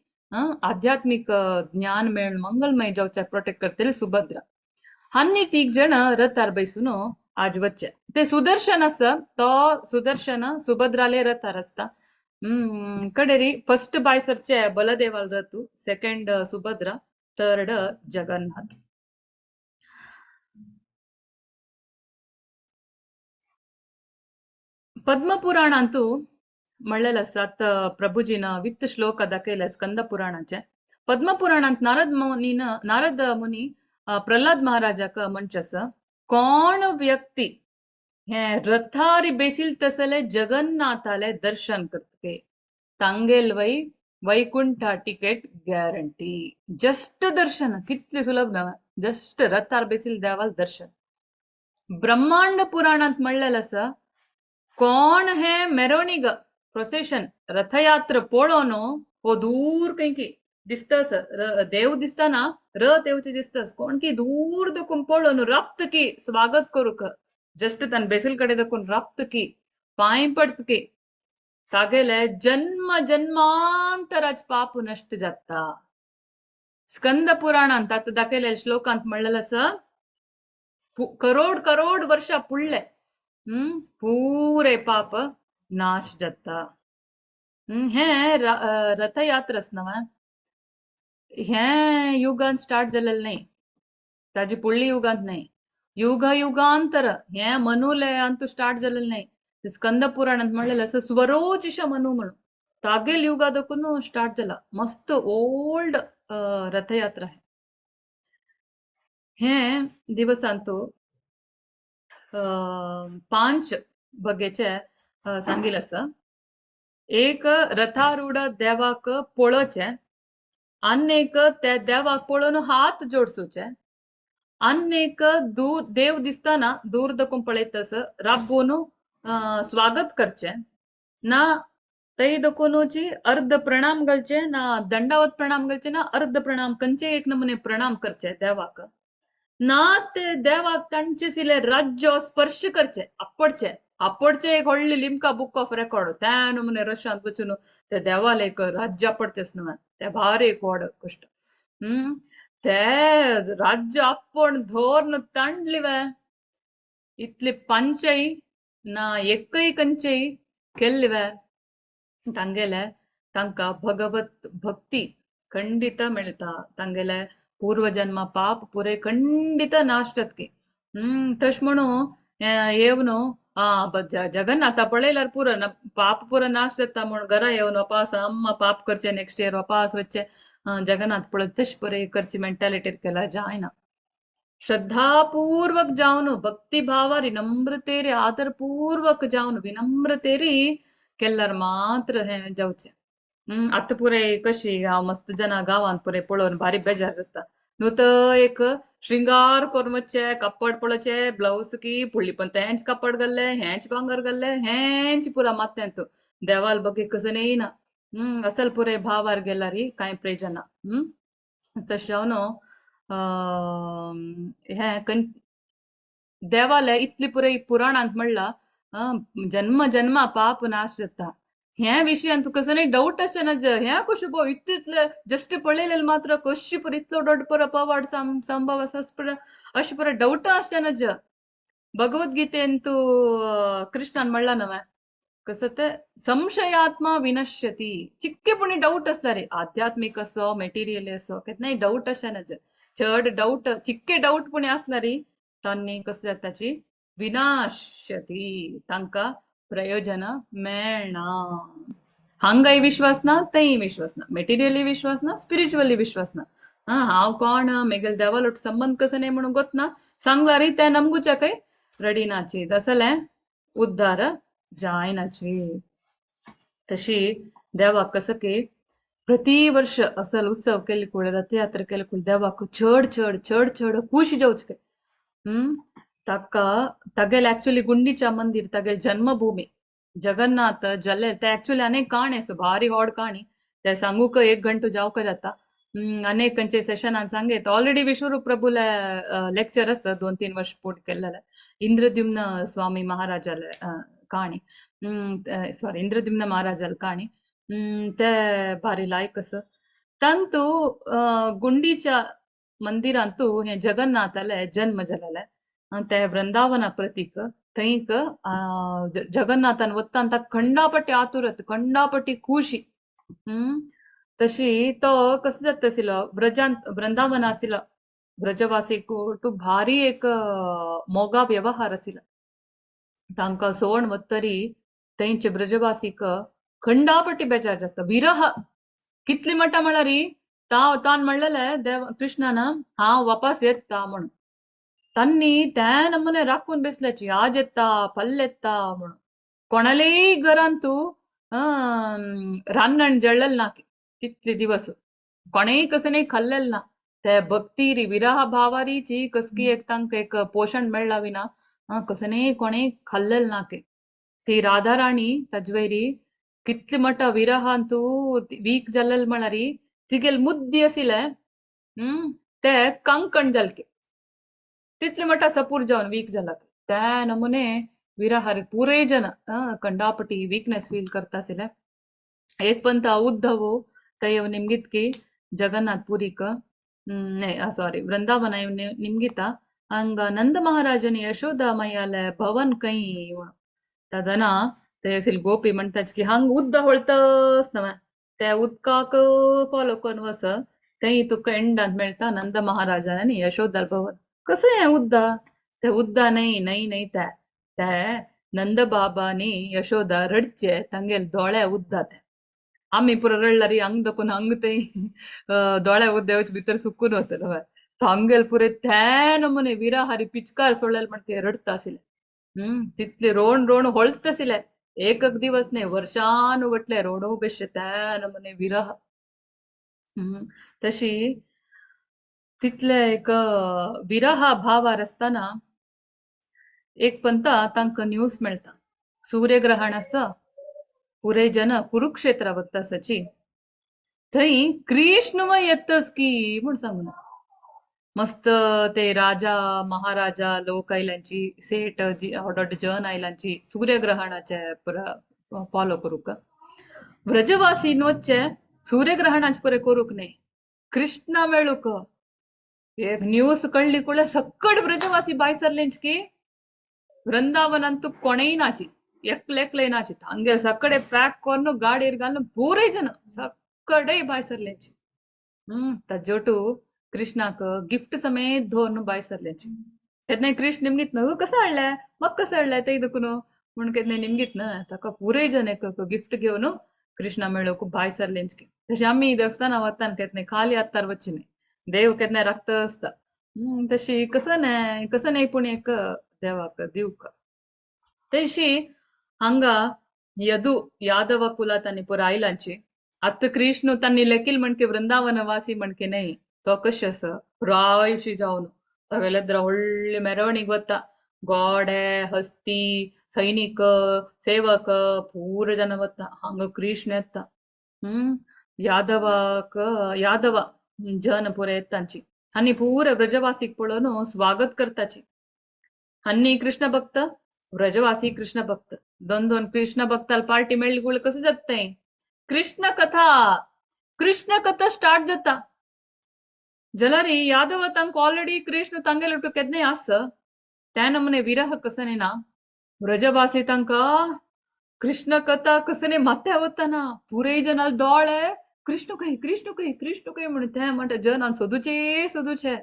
आध्यात्मिक ज्ञान मेळून मंगलमय जावच्याक प्रोटेक्ट करतली सुभद्रा. आनी तीग जण रथार बैसून आज वच्चे. ते सुदर्शन आसा, तो सुदर्शन सुभद्राले रथार आसता. कडेरी फर्स्ट बाय सरचे बलदेवाल रथू, सेकंड सुभद्रा, थर्ड जगन्नाथ. पद्मपुराणांतू म्हणलेलं आसा, आतां प्रभुजीन वित्त श्लोक दाखयले स्कंद पुराणाचे. पद्मपुराणांत नारद मुनी प्रल्हाद महाराजाक म्हणचे आसा, कोण व्यक्ती हे रथारी बेसील तसले जगन्नाथाले दर्शन करतके तांगेल वै वैकुंठा टिकेट गॅरंटी. जस्ट दर्शन कितले सुलभ ना, जस्ट रथार बेसील देवाल दर्शन. ब्रह्मांड पुराणांत म्हणलेलं आसा, कोण हे मेरोणीग प्रोसेशन रथयात्रा पळोवन हो दूर खंय दिसतस देव दिसतना रथ येवचे दिसतस, कोण की दूर दकून पळोवन राप्त की स्वागत करूक, जस्ट तान बेसील कडे दकून राप्त की पांय पडत की तागेले जन्म जन्मांतराच पाप नश्ट जाता. स्कंद पुराणांत आतां दाखयले श्लोकांत म्हणलेलं आसा, करोड करोड वर्षा पुडले पुरे पाप नाश जाता. हे रथयात्रा आसना हे युगांत स्टार्ट जालेलें न्हय, ताजी पुडली युगांत न्हय, युग युगांतर हे मनुले अंतू स्टार्ट जालेलें न्हय. स्कंद पुराणांत म्हणलेलें आसा स्वरोचिष मनु म्हणून तागेल युगा दकून स्टार्ट जाला. मस्त ओल्ड रथयात्रा हे दिवसांतू 5 बगेचे सांगिल आसा. एक रथारूढ देवाक पळोवचें, आनी एक त्या देवाक पळोवन हात जोडसूचे, आनी एक दूर देव दिसतना दूर दकून पळयतस राबून स्वागत करचें ना, तै दकूनची अर्ध प्रणाम घालचे ना, दंडावत प्रणाम घालचे ना, अर्ध प्रणाम खंयचे एक नमुने प्रणाम करचे देवाक ना, ते देवाक तांचे सिले राज्य स्पर्श करचे, आपडचे आपडचे एक व्हडली लिमका बुक ऑफ रेकॉर्ड त्या नमुने रशांत वचून ते देवाला एक राज्य आपडचेच न्हय, ते भारी एक व्हड कश्ट. ते राज्य आपण धोरण तांडली इतली पंचय ना एकय कंचय केल्ली तांगेले तांकां भगवत भक्ती खंडित मेळटा, तांगेले पूर्वजन्म पाप पुरे खंडित नाश जातकी. तशें म्हणून येवन जगन्नाथा पळयल्यार पुरो ना, पाप पुरो नाश जाता म्हूण घरा येवन वापास अम्मा पाप करचे, नेक्स्ट इयर वापास वचचे जगन्नाथ पळयत तशें बरें करची मेंटालिटीर केला जायना. श्रद्धापूर्वक जावन भक्तिभावारी नम्रतेरी आदरपूर्वक जावन विनम्रतेरी केल्यार मात्र हें जावचें. आतां पुराय कशी हांव मस्त जना गांवांत पुराय पळोवन भारी बेजार जाता. न्हू तर एक श्रृंगार करून वचचें, कापड पळोवचें, ब्लावज की फुडली पण तेंच कापड घाल्लें, हेंच भांगर घाल्लें, हेंच पुरा माथ्यांत देवाल बगी कसं येयना. असल पुराय भावार गेल्यार कांय प्रयोजन ना. तशें जावन हें देवाले इतली पुराय पुराणांत म्हणलां जन्म जन्मा पाप नाश जाता. ह्या विशयान तुका कसं नाही डाऊट अशें ना, ह्या कशें पळय इतले जस्ट पळयलें मात्र कशी पुरो इतलो दोड पुरो पवाड संभव आसा अशें पुरो डाऊट आसचें ना. भगवद्गीतेन तूं कृष्णान म्हणलां न्हय कसं ते संशयात्मा विनश्यती. चिक्के पुणी डाऊट आसता रे, आध्यात्मीक असो मेटिरियल असो केन्नाय डाऊट अशें ना. चड डाऊट चिक्के डाऊट पुणी आसला रे तांणी कसं जाताची विनाश्यती, तांकां प्रयोजन मेळना. हांगाय विश्वास ना, थंय विश्वास ना, मेटिरियली विश्वास ना, स्पिरिच्युअली विश्वास ना. हांव कोण मेगेल देवालोट संबंद कसो न्ही म्हणून गोत ना सांगला रे ते नमगुच्या काय रडी नाची तसलें उद्धार जायनाची. तशी देवाक कसं की प्रति वर्ष असल उत्सव केले कुळ रथयात्रा केले कुळ देवाक चड चड चड चड खुश जावच काय. ताका तागेले ऍक्च्युली गुंडीच्या मंदिर तागेले जन्मभूमी जगन्नाथ जल्ले ते ऍक्च्युली अनेक काणी आसा, भारी व्हड काणी ते सांगूक एक घंटो जावका जाता. अनेक खंयचे सेशनान सांगेत ऑलरेडी विश्वरूप प्रभूले लेक्चर आसा 2-3 वर्ष पूर्ण केल्लेले इंद्रद्युम्न स्वामी महाराजाले काणी, सॉरी इंद्रद्युम्न महाराजाले काणी ते भारी लायक आसा. तांतू गुंडीच्या मंदिरांतू हे जगन्नाथाले जन्म जालेले ते वृंदावना प्रतीक. थंयक जगन्नाथान वता ताका खंडापटी आतुरत खंडापटी खुशी. तशी तो कसो जाता आशिल्लो व्रजांत वृंदावन आशिल्लो व्रजवासी टू भारी एक मोगा व्यवहार आशिल्लो. तांकां सोण वतरी थंयचे ब्रजवासीक खंडापटी बेजार जाता. विरह कितली म्हणटा म्हळ्यार तान म्हणलेले देव कृष्णान हांव वापस येता म्हणून तांणी त्या नमुने राखून बेसल्याची आज येता पल्ल येता म्हणून कोणालेय घरान तूं रान्नण जळ्ळेल ना तितले दिवस कोणेय कसं नाही खाल्लेल ना. ते भक्ती विरह भावारीची कसकी एक तांकां एक पोशण मेळ्ळा विना कसं नाही कोणेय खाल्लेल ना. ती राधा राणी तजवैरी कितले म्हणटा विरहान तूं वीक जाल्लेल म्हळ्यार तिगेल मुद्दी आशिल्ले ते कंकण जालके तितले म्हणटा सपूर जावन वीक जाला त्या नमुने विरहारी पुरे जन कंडापटी वीकनेस फील करता आशिल्ले. एक पंत उद्धव ते येवन निमगीत की जगन्नाथ पुरीक सॉरी वृंदावन येवन निमगिता हांगा नंद महाराजांनी यशोदा मैयाले भवन खंय म्हणून तदना ते आशिल्ले गोपी म्हणटाच की हांग उद्द होळतस नव्हे ते उदकाक फॉलो करून वस थंय तुका एंडांत मेळटा नंद महाराजांनी यशोदा भवन. कसं हें उद्दा ते उद्दा न्हय न्हय न्हय ते ते नंद बाबानी यशोदा रडचे तांगेले दोळे उद्दा ते आमी पुरो रडल्यार हांग दखून हांग थंय दोळे उद्दे भितर सुकून वतलो हय. तांगेले पुरे ते नमुने विराहारी पिचकार सोडलेले म्हण ते रडटा आशिल्ले. तितले रोण रोण होळत आशिल्ले एक एक दिवस न्हय वर्षानुगटले रोडो बेश्टे त्या नमुने विरह. तशी तितले एक विरह भावार आसतना एक पंता तांकां न्यूज मेळटा सूर्यग्रहण आसा पुरे जन कुरुक्षेत्रा वता आसाची थंय कृष्ण येतस की म्हूण सांगून मस्त ते राजा महाराजा लोक आयल्यांची सेठ व्हड जन आयल्यांची सूर्यग्रहणाचे फॉलो करूंक व्रजवासी वचचे सूर्यग्रहणाचे पुरे करूंक न्हय कृष्णा मेळूंक. एक न्यूज कळ्ळी कुळे सक्कड ब्रजवासी भायर सरलेंच की वृंदावनांत कोणेय नाची एकले एकले नाची हांगे सकडे पॅक करून गाडयेर घालून पुरे जन सकडे भायर सरलेंची. ताजोटू कृष्णाक गिफ्ट समेत धरून भायर सरलेंची. तेन्ना कृष्ण निमगीत न्हू कसं हाडलें म्हाका कसं हाडलें तें देखून म्हूण केन्ना निमगीत न्हय ताका पुरे जन एक गिफ्ट घेवन कृष्णा मेळूंक भायर सरलेंच की. तशें आमी देवस्थाना वतान केन्ना खाली हातार वचचे न्हय देव केन्ना राखता आसता. तशी कसं नाही कसं नाही पूण एक देवाक दिवक. तशी हांगा यदु यादव कुलात आनी पुरा आयलांची आतां कृष्ण तांणी लेकील म्हणके वृंदावन वासी म्हणके न्हय तो कशें आसा रायशी जावन तागेले व्हडली मेरवणीक वता, गोडे हस्ती सैनिक सेवक पूर जन वता. हांगा कृष्ण येता. यादवाक यादव जन पुरा येतांची आनी पुरा व्रजवासीक पळोवन स्वागत करताची. आनी कृष्ण भक्त व्रजवासी कृष्ण भक्त दोन दोन कृष्ण भक्ताल पार्टी मेळ्ळी गुळ कसं जाता. कृष्ण कथा कृष्ण कथा स्टार्ट जाता. जलारी यादव तांक ऑलरेडी कृष्ण तांगेले केदने आस त्या नमने विरह कसने ना व्रजवासी तांका कृष्ण कथा कसने माथ्या वतना पुरे जनाल दोळे कृष्ण कही कृष्ण कही कृष्ण कही म्हणून ते म्हणटा जनान सोदूचे सोदूचे.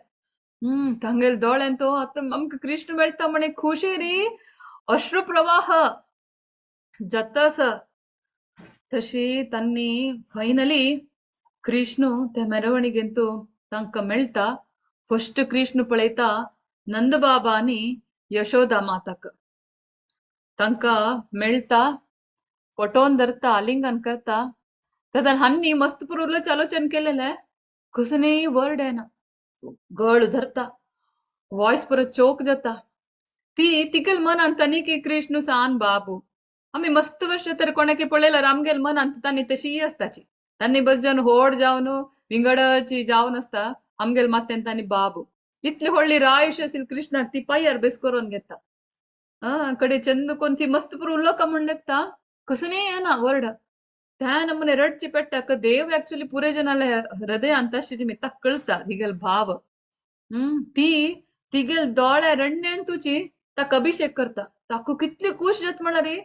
तांगेले दोळ्यान तो आतां आमकां कृष्ण मेळटा म्हणे खुशी री अश्रू प्रवाह जाता. तशी तांणी फायनली कृष्ण त्या मेरवणीगेंतू तांकां मेळटा. फर्स्ट कृष्ण पळयता नंदबाबा आनी यशोदा माताक तांकां मेळटा, पटोवन धरता, आलिंगन करता. तातूंत हांणी मस्त पुरो आलोचन केलेलें कसलेंय वर्ड येना, गळ धरता, वॉयस परत चोक जाता. ती तिगेल मनांत तांणी की कृष्ण सान बाबू आमी मस्त वर्ष तर कोणाकी पळयल्यार आमगेल मनांत तांणी तशी आसताची. तांणी बस जावन होड जावन विंगडची जावन आसता आमगेल मात्यान तांणी बाबू इतली व्हडली रायश आशिल्ली कृष्णाक ती पांयार बेस करून घेता. कडे चंद कोण ती मस्त पुरो उलोवका म्हण लागता कसलेंय येना वर्ड. त्या नमुने रडचे पेट्टा देव ऍक्च्युली पुरे जनाले हृदयांत तशी ती ताका कळटा तिगेल भाव. ती तिगेल दोळे रडण्यान तुजी ताका अभिषेक करता. ताका कितली खूश जाता म्हळ्यार रे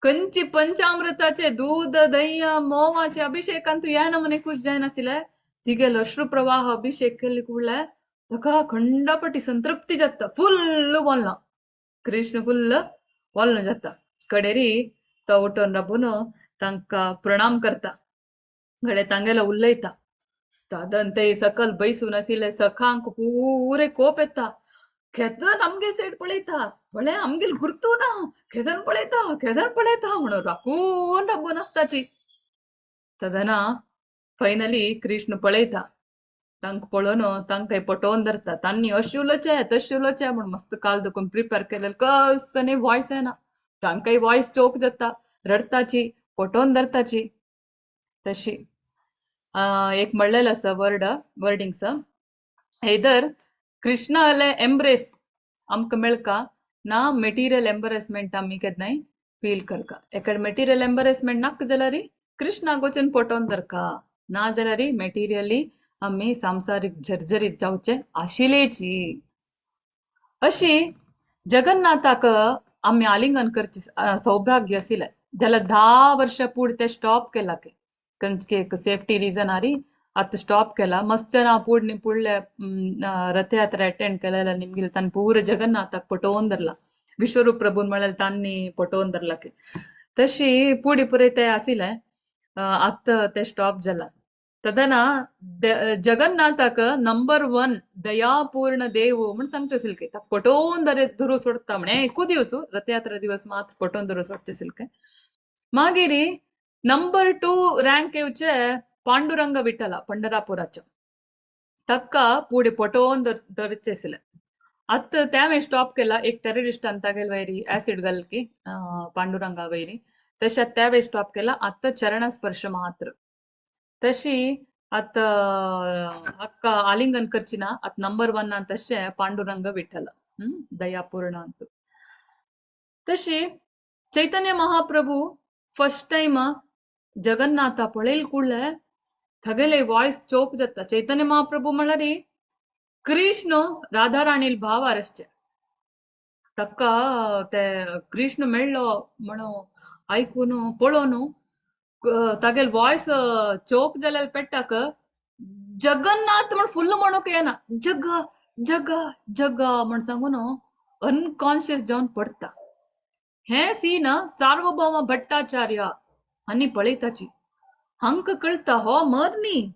कंची पंचामृताचे दूध दह्य मोवाचे अभिषेकान तूं ह्या नमुने खूश जायनाशिल्ले तिगेल अश्रू प्रवाह अभिषेक केल्ले कुडले ताका खंडापटी संतृप्ती जाता. फुल्ल बोलना कृष्ण फुल्ल बोलना जाता. कडेरी तो उठून राबून तांकां प्रणाम करता, घडे तांगेलो उलयता. तादन ते सकल बैसून आशिल्ले सखांक पुरे कोप येता. खेदन आमगे सायड पळयता पळय आमगेल गुर्तू ना खेदन पळयता खेदन पळयता म्हणून राखून राबून आसताची. तदना फायनली कृष्ण पळयता तांकां पळोवन तांकां पटोवन धरता. तांणी अशें उलोवचें तशें उलोवचें म्हूण मस्त काल दुखून प्रिपेर केलें कसने वॉयस येना. तांकांय वॉयस चोक जाता, रडताची, पटोवन धरताची. तशी एक म्हणलेलं आसा वर्ड वर्डिंग्स either कृष्णाले एम्ब्रेस आमकां मेळका ना मेटिरियल एम्बरेसमेंट आमी केन्नाय फील करका. एकाड मेटिरियल एम्बरेसमेंट नाका जाल्यार कृष्णाक वचून पटोवन धरका, ना जाल्यार मेटिरियली आमी सांसारीक जर्जरीत जावचे आशिल्लेची. अशी जगन्नाथाक आमी आलिंगन करचे सौभाग्य आशिल्लें जाल्यार 10 वर्षां पुढे ते स्टॉप केला की सेफ्टी रिजन आरी आतां स्टॉप केला. मस्त जन पुढे पुढल्या रथयात्रा अटेंड केलेल्या निमगेले तांणी पूर जगन्नाथाक पटोवन धरला. विश्वरूप प्रभून म्हळ्यार तांणी पटोवन धरला की तशी पुढे पुरे ते आशिल्लें आतां ते स्टॉप जाला. तदना जगन्नाथाक नंबर 1 दयापूर्ण देव म्हण सांगचे आशिल्ले ताका पटोवन धरू सोडटा म्हणे एकू दिवस रथयात्रा दिवस मात पटोवन धरू सोडचे आशिल्ले. मागीर नंबर 2 रँक येवचे पांडुरंग विठ्ठला पंढरापुराचे ताका पुढे पटोवन धरचे आशिल्ले. आतां त्या स्टॉप केला एक टेररिस्टान तागेले वयरी ऍसिड घाल की पांडुरंगा वयरी तशें त्या वेळी स्टॉप केला. आतां चरण स्पर्श मात्र तशी आतां अक्का आलिंगन करची ना. आतां नंबर 1 तशें पांडुरंग विठ्ठल दयापूर्ण अंत. तशी चैतन्य महाप्रभू फर्स्ट टाइम जगन्नाथा पळयल कुडले थगेले वॉयस चोक जाता. चैतन्य महाप्रभू म्हळ्यार कृष्ण राधाराणील भाव आरसचे ताका ते कृष्ण मेळ्ळो म्हणून आयकून पळोवन तागेल वॉयस चोक जाल्यार पेट्टाक जगन्नाथ म्हण फुल्ल म्हणूंक येना, जग जग जग म्हण सांगून अनकॉन्शियस जावन पडटा. हे सीन सार्वभौम भट्टाचार्य आनी पळयताची हांकां कळटा हो मर न्ही.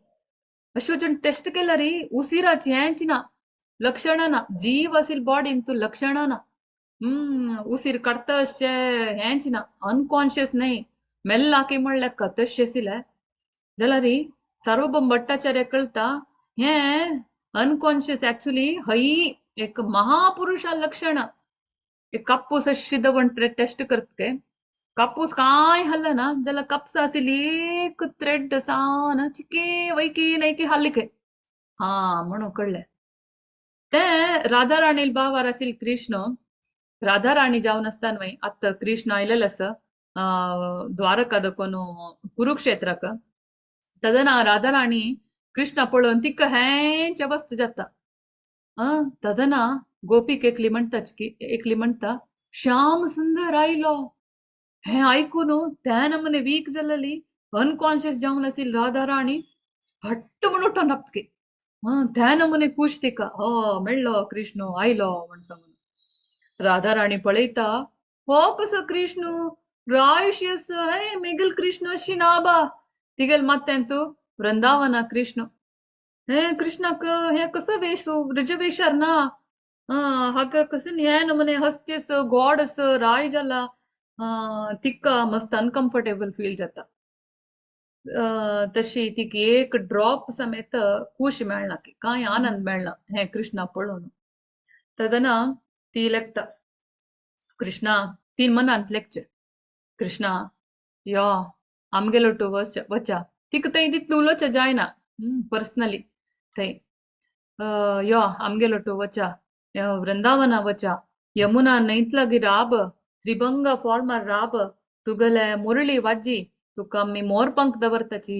अशें वचून टेस्ट केल्यार उसिराची हेंच ना. लक्षणां ना, जीव आशिल्ले बॉडीन तूं लक्षणां ना. उसीर काडटा अशें हेंच ना, अनकॉन्शियस न्हय, मेल्ला की म्हणल्यार तशें आशिल्लें. जाल्यार सार्वभौम भट्टाचार्य कळटा हें अनकॉन्शियस एक्चुअली हय एक महापुरुषा लक्षण. एक कापूस अशी दवण टेस्ट करता, कापूस कांय हल्ल ना जाल्यार कापसा आशिल्ली एक थ्रेड सान चिके वैकी नैकी हल्लिके हा म्हणून कळ्ळें. तें राधा राणील बावार आशिल्ले कृष्ण, राधा राणी जावन आसतना न्हय आतां कृष्ण आयलेलो आसा द्वारका दखून कुरुक्षेत्राक, तेन्ना राधा राणी कृष्णा पळोवन तिका हेंच अवस्था जाता. तेन्ना गोपीक एकली म्हणटा की एकली म्हणटा श्याम सुंदर आयलो. हें आयकून त्या नमुने वीक जाल्ली अनकॉन्शियस जावन आशिल्ली राधा राणी फट्ट म्हूण उठोन राबतकी. त्या नमुने खूश तिका, हो मेळ्ळो कृष्ण आयलो म्हण सांगून. राधा राणी पळयता हो कसो कृष्ण रायशियस हे मेगल कृष्ण अशी ना बा. तिगेल मात्यान तूं वृंदावना कृष्ण, हे कृष्णाक हे कसो वेश ब्रजवेशार ना, हाका कसं हे नमुने हस्त्यस गॉडस राय जाला. तिका मस्त अनकम्फर्टेबल फील जाता. तशी तिका एक ड्रॉप समेत खूश मेळना की कांय आनंद मेळना हें कृष्णा पळोवन. तेन्ना ती लेखता कृष्णा, ती मनांत लेखचें कृष्णा यो आमगेलो टू वचा. तिका थंय तितलें उलोवचें जायना पर्सनली थंय, यो आमगेलो टू वचा, वृंदावना वचा, यमुना न्हंयत लागीं राब, त्रिभंगा फॉर्मार राब, तुगेले मुरळी वाजी, तुका आमी मोरपंख दवरताची,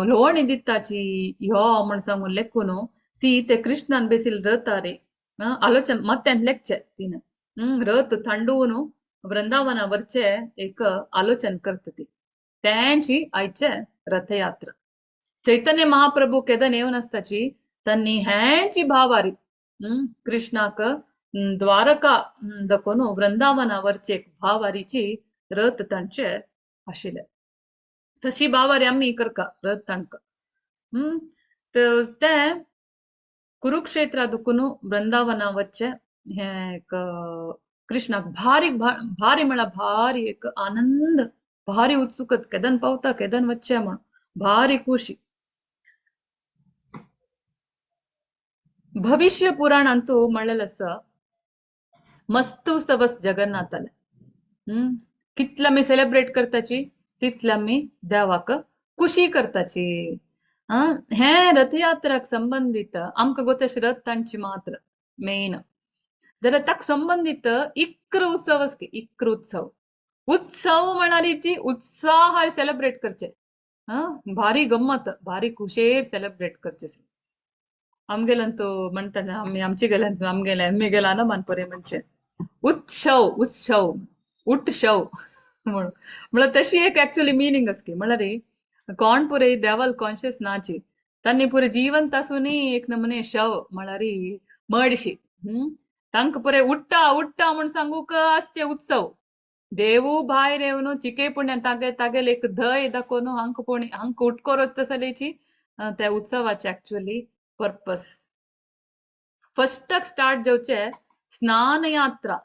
लोणी दिताची यो म्हण सांगून लेखून ती ते कृष्णान बेसील रता रे आलोचन मत्यान लेखचे तीन रथ थंडून वृंदावना वरचे एक आलोचन करता ती. तेंची आयचे रथयात्रा. चैतन्य महाप्रभू केदन येवन आसताची तांणी हेंची भावारी कृष्णाक द्वारका दखून वृंदावना वरचे एक भावारीची रथ तांचे आशिल्ले. तशी भावारी आमी करका रथ तांकां. तें कुरुक्षेत्रा दुखून वृंदावना वच्चे हें एक कृष्णाक भारी भारी म्हळ्यार भारी एक आनंद, भारी उत्सुकत केदन पावता केदन वच्चे म्हण भारी खुशी. भविष्य पुराण अंतू म्हणलेलें आसा मस्त उत्सव जगन्नाथाले. कितले आमी सेलेब्रेट करताची तितले आमी देवाक खुशी करताची. हें रथयात्राक संबंदीत आमकां गोतश रथ तांची मात्र मेन जाल्यार ताका संबंदीत 11 उत्सव आसकी. 11 उत्सव उत्सव म्हणारीची उत्साहार सेलेब्रेट करचे, भारी गम्मत भारी खुशेर सेलेब्रेट करचे. आमगेल्यांतू म्हणटा आमी आमचे गेल्यांतू आमगेले आमी गेला ना मानपरे म्हणचे उत्सव उत्सव उत्सव म्हणून म्हळ्यार तशी एक एक्चुअली मिनींग आसकी. म्हळ्यार कोण पुरे देवाल कॉन्शियस नाची तांणी पुरे जिवंत आसूनय एक नमुने शव म्हळ्यार मडशी. तांकां पुरे उठ्ठा उठ्ठा म्हूण सांगूक आसचे उत्सव. देवू भायर येवन चिके पुण्यान तागे तागेले एक धय दाखोवन हांकां पुणी हांकां उटकोर वचता जाल्याची त्या उत्सवाचे एक्चुअली पर्पस. फस्टाक स्टार्ट जावचे स्नान यात्रा.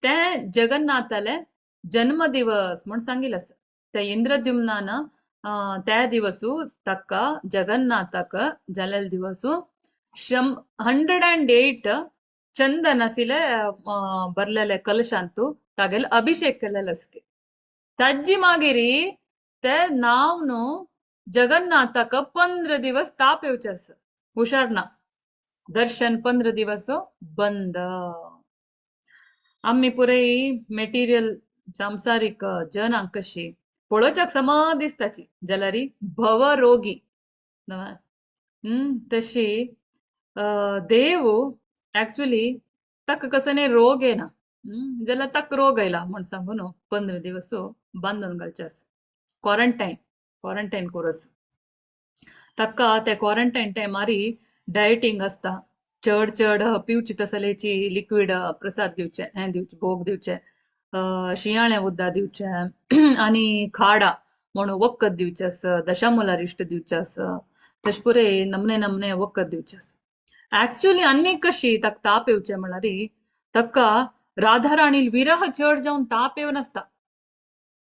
तें जगन्नाथाले जन्मदिवस म्हूण सांगिल्लें आसा. त्या इंद्रद्युम्नान त्या दिवसू ताका जगन्नाथाक जाल्ले दिवसू 108 चंदन आशिल्ले भरलेले कलशांतू तागेले अभिषेक केलेले आसके. ताजी मागीर ते नांव न्हू जगन्नाथाक 15 दिवस ताप येवचे आसा, हुशार ना, दर्शन 15 दिवस बंद. आमी पुरे मेटिरियल सांसारीक जनांक कशी पळोवच्याक समा दिसताची जाल्यार भवरोगी तशी देव एक्चुअली ताका कसो रोग येना जाल्यार ताका रोग आयला म्हूण सांगू न्हू 15 दिवस बांदून घालचे आसा, क्वॉरंटायन क्वॉरंटायन कोरस. ताका त्या क्वॉरंटायन टायमारी डायटींग आसता, चड चड पिवची तसलेची लिक्वीड प्रसाद दिवचे, हें दिवचें, भोग दिवचे, शिंयाळें उदक दिवचें आनी खाडा म्हणून वखद दिवचें आसा, दशामुलारिश्ट दिवचें आसा, तशें पुरे नमने नमने वखद दिवचें आसा. ऍक्च्युअली आनी कशी ताका ताप येवचे म्हळ्यार ताका राधाराणी विरह चड जावन ताप येवन आसता.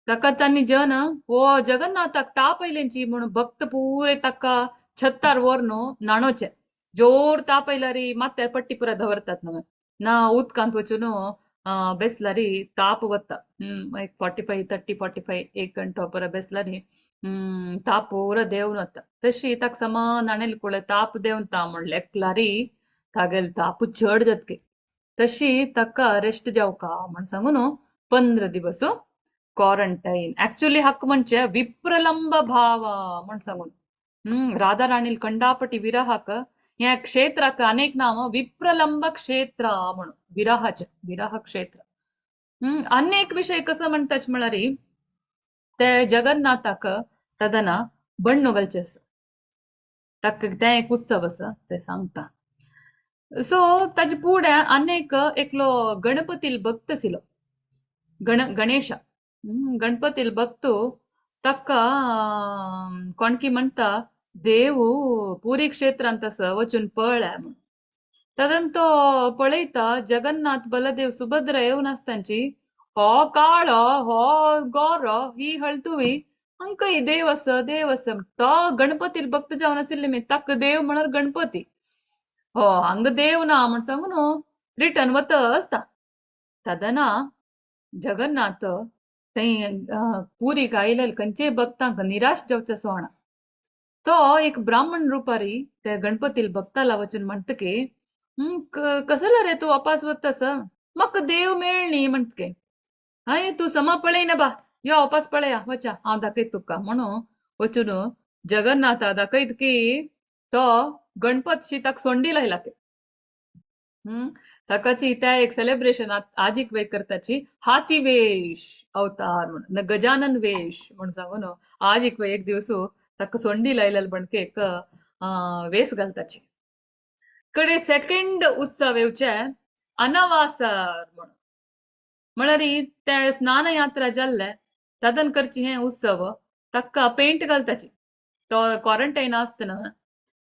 ताका तांणी जन हो जगन्नाथाक ताप आयलेंची म्हणून भक्त पुरे ताका छत्तार व्हरून न्हाणोवचें. जोर ताप आयल्यार माथ्यार पट्टी पुरा दवरतात न्हय ना उदकांत वचून बेसल्यार ताप वता. एक 45 30 45 एक घंटो पुरा बेसल्यार ताप पुरा देंवन वता. तशी ताका समा न्हाणेल कुळे ताप देंवता म्हण लेखल्यार तागेलो ताप चड जातके. तशी ताका रेस्ट जावका म्हण सांगून 15 दिवस क्वारंटाईन. ऍक्च्युअली हक्क म्हणजे विप्रलंब भाव म्हण सांगून. राधाराणील कंडापटी विरहाक ह्या क्षेत्राक अनेक नाम विप्रलंब क्षेत्र म्हणून विरहाचे विरह क्षेत्र. अनेक विषय कसं म्हणतात म्हळ्यार ते जगन्नाथाक तदना बण्णु घालचें आसा ताका तें एक उत्सव आसा ते सांगता. सो ताजे फुडें अनेक एकलो गणपतील भक्त आशिल्लो गणेशा. गणपतील भक्त ताका कोणकी म्हणटा देव पुरी क्षेत्रांत आसा वचून पळय म्हूण. तदन तो पळयता जगन्नाथ बलदेव सुभद्रा येवन आसतांची हो काळो हो गोरो ही हळदुवी हांकां देव आसा देव आसा. तो गणपतील भक्त जावन आशिल्ले मी ताका देव म्हळ्यार गणपती हो हांगा देव ना म्हण सांगून रिटर्न वता आसता. तदना जगन्नाथ थंय पुरीक आयिल्ले खंयचेय भक्तांक निराश जावचें सोणा. तो एक ब्राह्मण रुपारी त्या गणपतील भक्ताला वचून म्हणटा की कसला रे तूं वापास वता म्हाका देव मेळ्ळी म्हणटके हय तूं समा पळयना बा यो वापास पळया वचा हांव दाखयत तुका म्हणून वचून जगन्नाथा दाखयत की तो गणपत शी ताका सोंडी लायला ते. ताकाची त्या एक सेलिब्रेशन आजीक वेग करताची हाती वेश अवतार म्हणून गजानन वेश म्हण सांगून आजीक वे एक दिवस ताका सोंडी लायलेले बणके एक वेस घालताची. कडे सेकंड उत्सव येवचे अनवासर म्हणून म्हळ्यार ते स्नान यात्रा जाल्ले तदन करची हे उत्सव ताका पेंट घालताची. तो क्वारंटाईन आसतना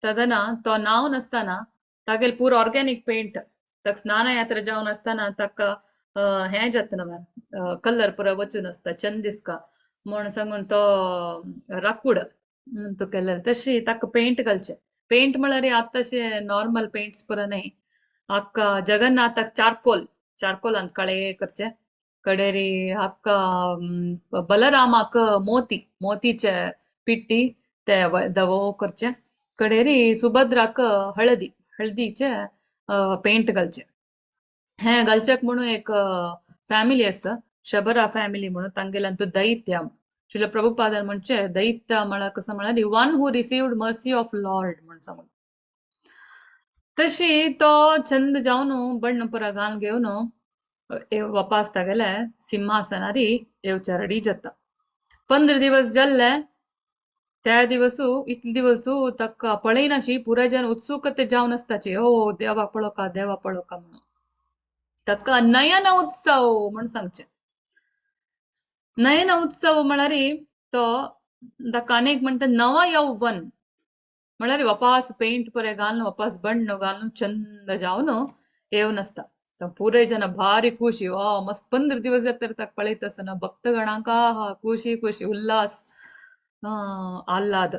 तदना तो नाव नासतना तागेले पुरो ऑर्गेनीक पेंट ताका स्नान यात्रा जावन आसतना ताका हें जाता न्हय कलर पुरो वचून आसता चंद दिसका म्हण सांगून तो राकूड तो केल्ले तशी ताका पेंट घालचें. पेंट म्हळ्यार आतांचे नॉर्मल पेंट्स पुरो न्हय हाका जगन्नाथाक चारकोल चारकोलांत काळे करचे कडेरी हाका बलरामाक मोती मोतीचे पिट्टी ते धवो करचे कडेरी सुभद्राक हळदी हळदीचे पेंट घालचे. हें घालच्याक म्हणून एक फॅमिली आसा शबरा फॅमिली म्हणून तांगेल्यान तो दैत्य श्रील प्रभुपादान म्हणजे दैत्य म्हळ्यार कसं म्हळ्यार one who received mercy of lord म्हण सांगून. तशी तो चंद जावन बण्ण पुरा घालून घेवन वापास तागेले सिंहासनारी येवच्या रेडी जाता. 15 दिवस जाल्ले त्या दिवसू इतले दिवसू ताका पळयनाशी पुराय जन उत्सुकते जावन आसताची हो देवा पळोवका देवा पळोवका म्हणून. ताका नयन उत्सव म्हण सांगचें. नयन उत्सव म्हळ्यार तो ताका अनेक म्हणटा नव यौवन म्हळ्यार वापास पेंट पुरे घालून वापास बण्ण घालून चंद जावन येवन आसता. पुराय जन भारी खुशी वा मस्त 15 दिवस जाता ताका पळयत आसतना भक्तगणांक आहा खुशी खुशी उल्हास आल्हाद.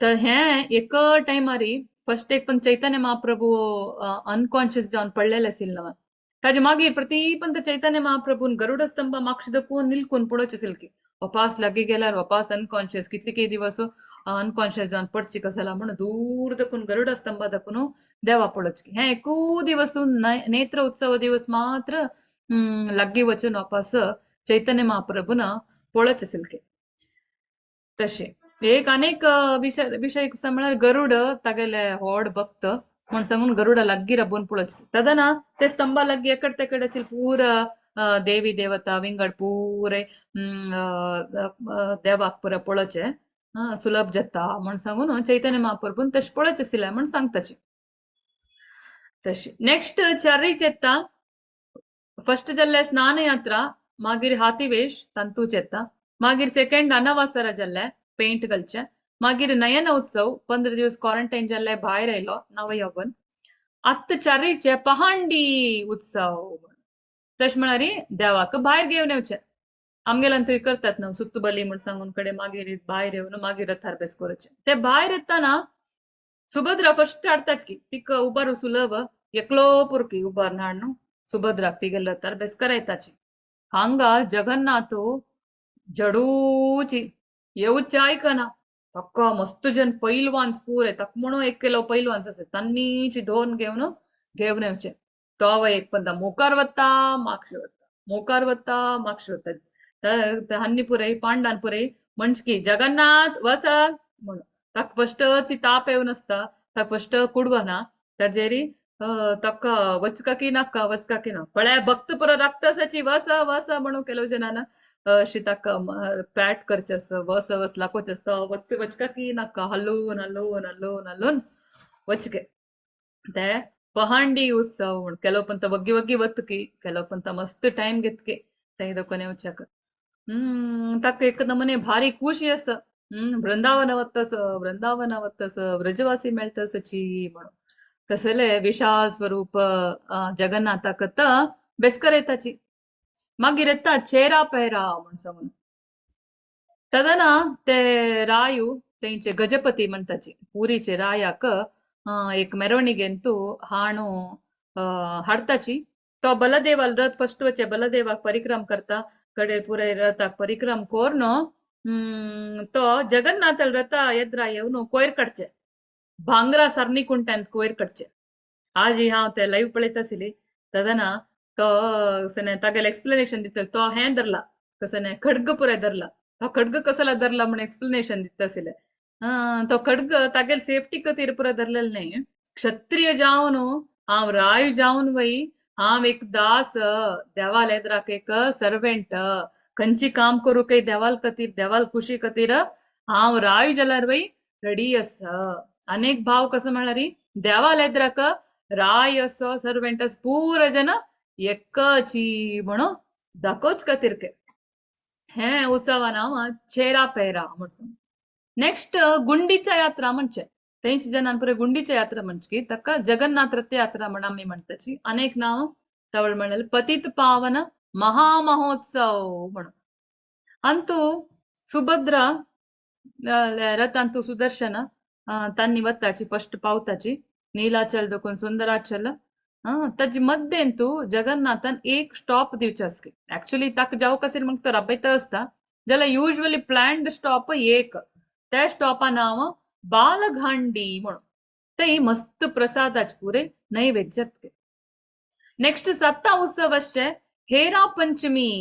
तर हें एक टायमारी फर्स्ट एक पण चैतन्य महाप्रभू अनकॉन्शियस जावन पडलेले आशिल्ले न्हय ताजे मागीर प्रती पण चैतन्य महाप्रभून गरुड स्तंभ मागशे दकून निलकून पळोवचें आशिल्लें की वापास लागीं गेल्यार वापास अनकॉन्शियस कितले के दिवस अनकॉन्शियस जावन पडची कसला म्हणून दूर दकून गरुड स्तंभ दकून देवा पळोवचें. हें एकू दिवस नेत्र उत्सव दिवस मात्र लागीं वचून वापास चैतन्य महाप्रभून पळोवचें आशिल्लें. तशें एक अनेक विशय विशय कसो म्हळ्यार गरुड तागेले व्हड भक्त म्हण सांगून गरुडा लागीं राबोवन पळोवचें. तदना ते स्तंभा लागीं एकडे तेकडे आशिल्ले पुरा देवी देवता विंगड पुरे देवाक पुरा पळोवचें सुलभ जाता म्हण सांगून चैतन्य महाप्रभून तशें पळोवचें आशिल्लें म्हण सांगताची. तशें नेक्स्ट चारीच येता. फर्स्ट जाल्ले स्नान यात्रा मागीर हातीवेश तांतूच येता. मागीर सेकंड अनवासरा जाल्ले पेंट घालचें. मागीर नयन उत्सव 15 दिवस क्वॉरंटायन जाल्ले भायर आयलो नव यवन. आत्तां चारीचे पहांडी उत्सव तशें म्हळ्यार देवाक भायर घेवन येवचें. आमगेल्यान थंय करतात न्हू सुत्तुबली म्हूण सांगून कडेन मागीर भायर येवन मागीर रथार बेस करूचें. ते भायर येतना सुभद्रा फर्स्ट हाडटाच की तिका उबारू सुलभ एकलो पुरकी उबार हाड न्हू सुभद्राक तिगेले रथार बेस करायताची. हांगा जगन्नाथ जडूची येवचे आयकना ताका मस्त जन पैलवान्स पुरे ताका म्हणून एक किलो पैलवान्स आसा तांणीची दोन घेवन घेवन येवचे. तो एक पंदा मुखार वता मागशे वता मुखार वता मागशे वता हन्नी पुरय पांडान पुरय म्हणची जगन्नाथ वस म्हणून ताका फस्टची ताप येवन आसता ताका फस्ट कुडवना ताजेरी ताका वचका की नाका वचका की ना पळय भक्त पुरो राखतासाची वस वस म्हणून केलो जनान अशी ताका पॅट करचें आसा वस वस लागोवचें आसता वचका की नाका हलोवन हलोवन हलोवन हलोवन वचके. ते पहांडी उत्सव म्हण ಕೆಲವು ಪಂತ ಒಗ್ಗಿ ಒಗ್ಗಿ ಒತ್ತುಕಿ ಕೆಲವು ಪಂತ ಮಸ್ತ್ ಟೈಮ್ ಗೆತ್ಕೆ ತೆಗೆದುಕೊನೆ ವಚ್ಚಾಕ. ತಕ್ಕ ಏಕ ನಮನೆ ಭಾರಿ ಖುಷಿ ಅಸ ವೃಂದಾವನ ವತ್ತಸ ವೃಂದಾವನ ವತ್ತಸ ವ್ರಜವಾಸಿ ಮೇಳ್ತಸ ಚೀ म्हणून तसले विशाल स्वरूप जगन्नाथाक बेस्कर येताची. मागीर येता चेरा पेरा म्हण सांगून तदना ते रायू तेंचे गजपती म्हणटाची पुरीचे रायाक एक ಮೆರವಣಿಗೆ ಅಂತೂ हाणू हाडताची. तो बलदेवाल रथ फस्ट वचे बलदेवाक परिक्रम करता कडे पुराय रथाक परिक्रम कोर्न तो जगन्नाथाल रथा एद्रा येवन कोयर काडचे भांगरा सरणी कुंट्यांत कोयर काडचे. आजी हांव ते लाईव्ह पळयत आशिल्ली तदना तो सने तागेले एक्सप्लेनेशन दितले तो हें धरला कसने खड्ग पुराय धरला तो खड्ग कसला धरला म्हण एक्सप्लेनेशन दिता आशिल्लें. तो खड्ग तागेले सेफ्टी खातीर पुराय धरलेले न्हय. क्षत्रिय जावन हांव राय जावन वय हांव एक दास देवाल एद्राक एक सर्वेंट खंयची काम करूंक देवाल खातीर देवाल खुशी खातीर हांव राय जाल्यार वय रेडी आसा. अनेक भाव कसो म्हळ्यार देवाल एद्राक राय असो सर्वेंट आसा पुरो जन एकची म्हणून दाखोवच खातीर हें उत्सवा नांव चेरा पेरा म्हणून. नेक्स्ट गुंडीच्या यात्रा म्हणचे तेंच जनान पुरे गुंडीच्या यात्रा म्हणचे की ताका जगन्नाथ रथ यात्रा म्हण आमी म्हणटाची. अनेक नांव तवळ म्हणलें पतित पावन महामहोत्सव म्हणून. अंतू सुभद्रा रथांतू सुदर्शन तांनी वताची फस्ट पावताची नीलाचल देखून सुंदराचल ताजे मध्येंतू जगन्नाथान एक स्टॉप दिवचे आसके. ऍक्च्युली ताका जावंक आशिल्लें म्हाका तो राबयता आसता जाल्यार युजली प्लॅन्ड स्टॉप एक त्या स्टॉपा नांव बालघांडी म्हणून ते मस्त प्रसादाचे पुरे नैवेद्य. नेक्स्ट सत्ता उत्सव आसचे हेरा पंचमी.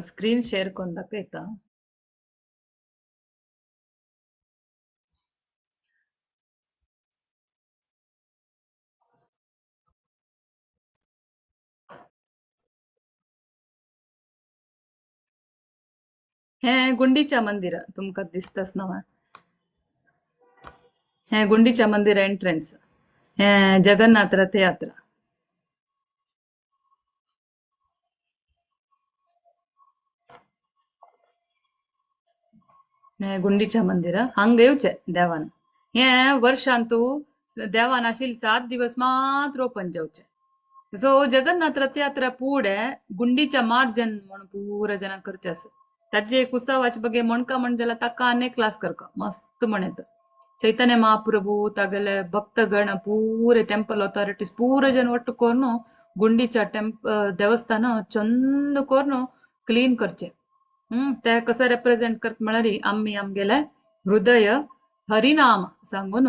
स्क्रीन शेअर करून दाखयता. हे गुंडीच्या मंदिर तुमकां दिसताच ना हे गुंडीच्या मंदिर एंट्रन्स हे जगन्नाथ रथयात्रा. हे गुंडीच्या मंदिर हांगा येवचे देवान हे वर्षांतू देवान आशिल्ले 7 दिवस मात्र ओपन जावचे. सो जगन्नाथ रथयात्रा पुढे गुंडीच्या मार्जन म्हणून पुरा जणांक करचे आसा. ताजे एक उत्सवाचे बगे मणका म्हण जाल्यार ताका आनी क्लास करका मस्त म्हण येता. चैतन्य महाप्रभू तागेले भक्तगण पुरे टेम्पल अथॉरिटीज पुरे जण ಒಟ್ಟು करून गुंडीच्या देवस्थान चंद करून क्लीन करचे. ते कसं रेप्रेझेंट करत म्हळ्यार आमी आमगेले हृदय हरिनाम सांगून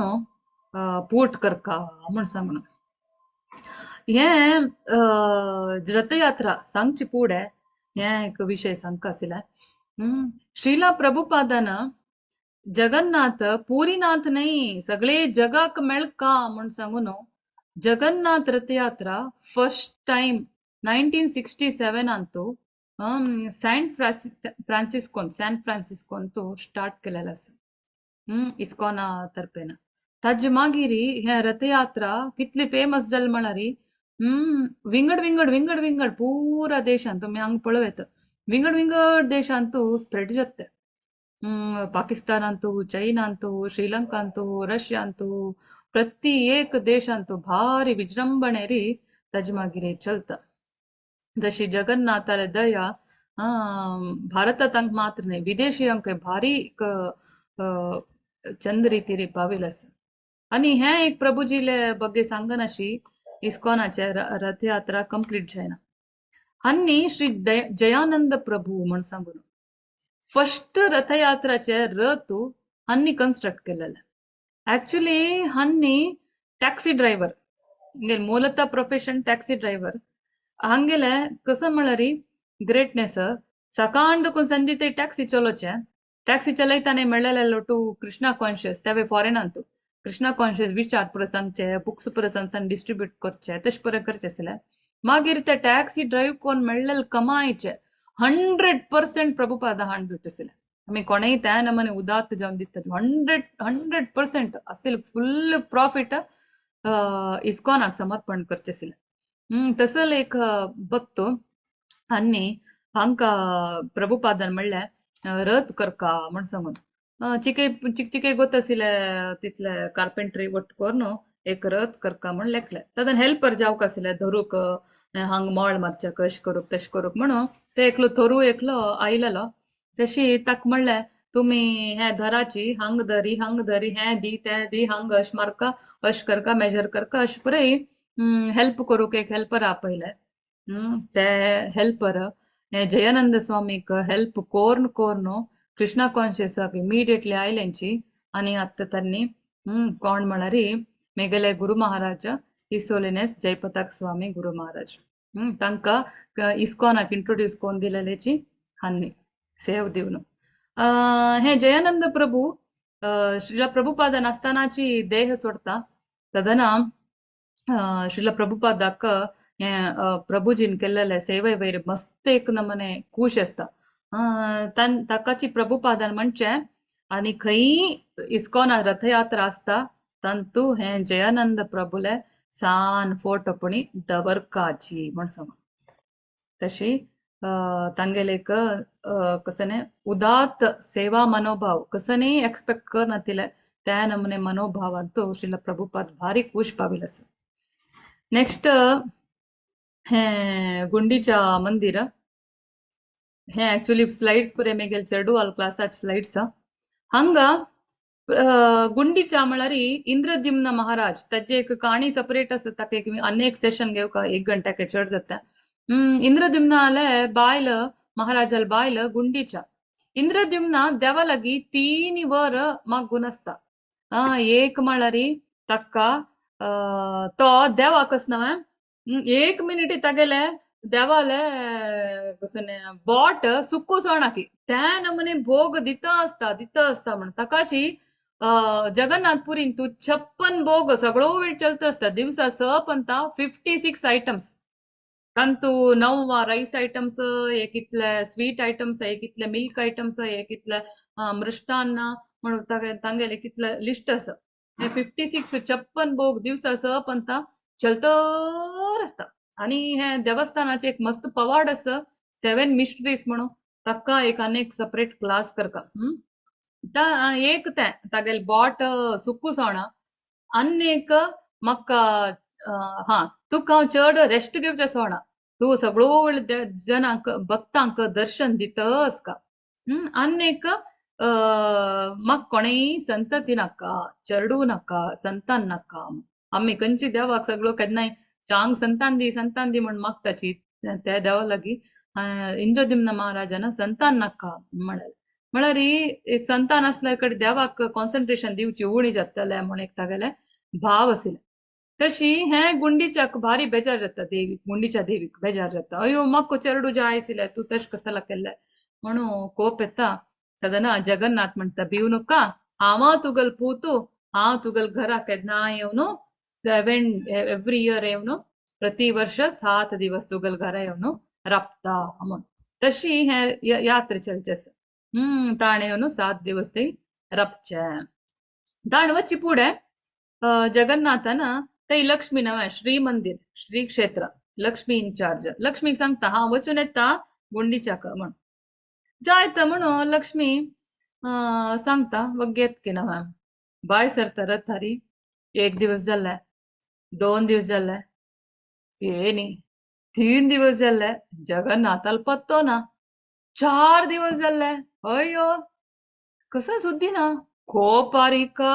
पूट करका म्हण सांगून हे रथयात्रा सांगची पुढे हे एक विषय सांगका आशिल्ले. श्रीला प्रभुपादान जगन्नाथ पुरीनाथ न्हय सगळे जगाक मेळका म्हण सांगून Jagannath Rathyatra first time 1967 San फ्रांसिस्कोन स्टार्ट केलेलो आसा इस्कॉना तर्फेन. ताजे मागीर हे रथयात्रा कितली फेमस जाली म्हळ्यार विंगड विंगड विंगड विंगड पुरा देशांत तुमी हांगा पळोवं येता विंगड विंगड देशांत स्प्रेड जाता. पाकिस्तानांतू, चैनांतू, श्रीलंकांतू, रशियांतू, प्रति एक देशांतू भारी विजृंभणेरी ताजे मागीर चलता. जशी जगन्नाथाले दया भारतांत मात्र न्हय विदेशियांकय भारी एक चंद रितीरी पाविल आसा. आनी हें एक प्रभुजीले बग्गे सांगनाशी इस्कॉनाचे रथयात्रा कंप्लीट जायना. आनी श्री जयानंद प्रभू म्हण सांगून फर्स्ट रथयात्राचे रथ हांणी कन्स्ट्रक्ट केलेले. ऍक्च्युली हांणी टॅक्सी ड्रायव्हर, ಮೂಲತಃ ಪ್ರೊಫೆಷನ್ ಟ್ಯಾಕ್ಸಿ ಡ್ರೈವರ್. हांगेले कसं म्हळ्यार ग्रेटनेस, सकाळ देखून संजे ते टॅक्सी चलोवचे. टॅक्सी चलयताना मेळ्ळेले टू कृष्णा कॉन्शियस, त्यावे फॉरेनांतू कृष्णा कॉन्शियस विचार पुरो सांगचे, बुक्स पुरो सांग डिस्ट्रीब्यूट करचे, तशें पुरो करचे आसले. मागीर ते टॅक्सी ड्रायव्ह करून मेळ्ळेले कमायचे 100% प्रभुपादा हाण दिवचे आसले. आमी कोणेय त्या नमने उदात्त जावन दिसता 100% असेल फुल प्रॉफिट इस्कॉनाक समर्पण करचे आसले. तसले एक भक्त आनी हांकां प्रभुपादान म्हणलें रथ करका म्हण सांगून. चिके चिक गोत आशिल्ले तितले कार्पेंट्री वट करून एक रथ करका म्हण लेखले. तातूंत हेल्पर जावंक आशिल्ले धरूक, हांग मळ मारच्याक अशें करूंक तशें करूंक म्हणून ते एकलो थरू एकलो आयलेलो. तशी ताका म्हणलें तुमी हे धराची हांग धरी हांग धरी हें दी तें दी हांग अशें मारका अशें करका मेजर करका अशें पुराय हेल्प करूंक एक हेल्पर आपयले. ते हेल्पर हे जयानंद स्वामीक हेल्प कोर्न कोर्न कृष्णा कॉन्शियसाक इमिडिएटली आयल्यांची. आनी आतां तांणी कोण म्हळ्यार मेगेले गुरु महाराज इसोलिनेस जयपताक स्वामी गुरु महाराज तांकां इस्कॉनाक इंट्रोड्यूस कोन्न दिलेलेची हांणी सेव दिवन. हे जयानंद प्रभू श्रीला प्रभुपादान आसतनाची देह सोडता तदना श्रीला प्रभुपादाक हे प्रभुजीन केल्लेले सेवे वयर मस्त एक नमने खूश आसता. ताकाची प्रभुपादान म्हणचे आनी खंय इस्कॉना रथयात्रा आसता तांतू हे जयानंद प्रभुले सान फोटो पणी दवरकाची म्हण सांग. तशी तांगेले एक कसने उदात्त सेवा मनोभाव कसने एक्सपेक्ट करनातिले त्या नमने मनोभावांतू श्रीला प्रभुपाद भारी खूश पाविल आसा. नेक्स्ट हे गुंडीचा मंदिर. हे ऍक्च्युली स्लाइड्स पुरे मेगेल चेडू क्लासाचे स्लाइड्स. हांगा गुंडीचा म्हळ्यार इंद्रद्युम्न महाराज ताजे एक काणी सपरेट आसा, ताका एक आनी एक सेशन घेवका 1 घंट्याक चड जाता. इंद्रद्युम्नाले बायल महाराजाले बायल गुंडीचा. इंद्रद्युम्न देवा लागीं 3 वर मागून आसता. एक म्हळ्यार ताका तो देवाक न्हय 1 मिनिट तागेले देवाले कसं बोट सुक्कू सोणाकी त्या नमुने भोग दिता आसता दिता आसता म्हण ताकाशी जगन्नाथपुरीन तूं 56 भोग सगळो वेळ चलता आसता. दिवसा 6 पंता 56 आयटम्स, तांतू 9 रायस आयटम्स, एक इतले स्वीट आयटम्स, एक इतले मिल्क आयटम्स, एक इतले मृष्टान्न म्हणून तांगेले कितले लिस्ट आसा. 56 56 भोग दिवसा 6 पंता चलतर आसता. आनी हे देवस्थानाचे एक मस्त पवाड आसा 7 मिस्ट्रीज म्हणून, ताका एक आनी एक सपरेट क्लास करका. एक तें तागेले बोट सुक्कू सोणा आनी एक म्हाका हा तुका हांव चड रेस्ट घेवचें सोणा, तूं सगळो वेळ जनांक भक्तांक दर्शन दितस का. आनी एक म्हाका कोणेय संतती नाका, चेडूं नाका, संतान नाका. आमी खंयची देवाक सगळो केन्नाय चांग संतान दी संतान दी म्हण मागताची, त्या देवा लागीं इंद्रद्युम्न महाराजान संतान नाका म्हणलें. म्हळ्यार एक संतान आसल्यार कडेन देवाक कॉन्सन्ट्रेशन दिवची उणी जातलें म्हूण एक तागेले भाव आशिल्ले. तशी हे गुंडीच्याक भारी बेजार जाता, देवीक गुंडीच्या देवीक बेजार जाता. अयो म्हाका चेडूं जाय आशिल्लें तूं तशें कसाला केल्लें म्हणून कोप येता. तेन्ना जगन्नाथ म्हणटा भिव नका, हांव तुगेलो पूत, हांव तुगेलो घरा केन्ना येवन 7 एवरी इयर येवन प्रति वर्ष 7 दिवस तुगेलो घरा येवन राबता म्हूण. तशी हे यात्रा चलचे आसा. ताणें येवन 7 दिवस ते राबचे. ताणें वच्चे फुडें जगन्नाथान ते लक्ष्मी नवें श्री मंदिर श्री क्षेत्र लक्ष्मी इन्चार्ज लक्ष्मीक सांगता हांव वचून येता गुंडीच्याक म्हण. जायत म्हणून लक्ष्मी सांगता वग्गी येत की ना मॅम. बाय सरता रथारी एक दिवस जाल्ले, 2 दिवस जाल्ले, हे न्ही 3 दिवस जाल्ले, जगन्नाथाल पत्तो ना. 4 दिवस जाल्ले, अय्यो कसं सुद्दी ना. कोपारिका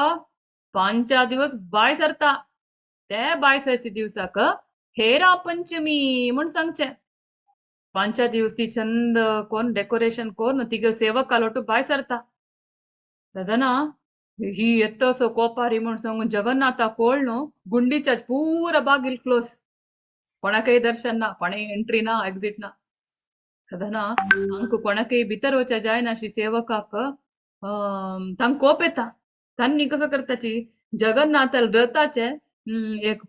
5 दिवस बाय सरता. ते बाय सरचे दिवसाक हेरा पंचमी म्हूण सांगचे. 5 दिवस ती चंद कोण डेकोरेशन कोण तिगे सेवकालोटू बाय सरता. तदना ही येतसो कोपारी म्हूण सांगून जगन्नाथा कोळ न्हू गुंडीच्या पुरा बागील क्लोज, कोणाकय दर्शन ना, कोणाय एंट्री ना, एक्झिट ना. तदना अंक कोणाकय भितर वच्या जायना अशी सेवकाक तांकां कोप येता. तांणी कसं करताची जगन्नाथा रथाचे एक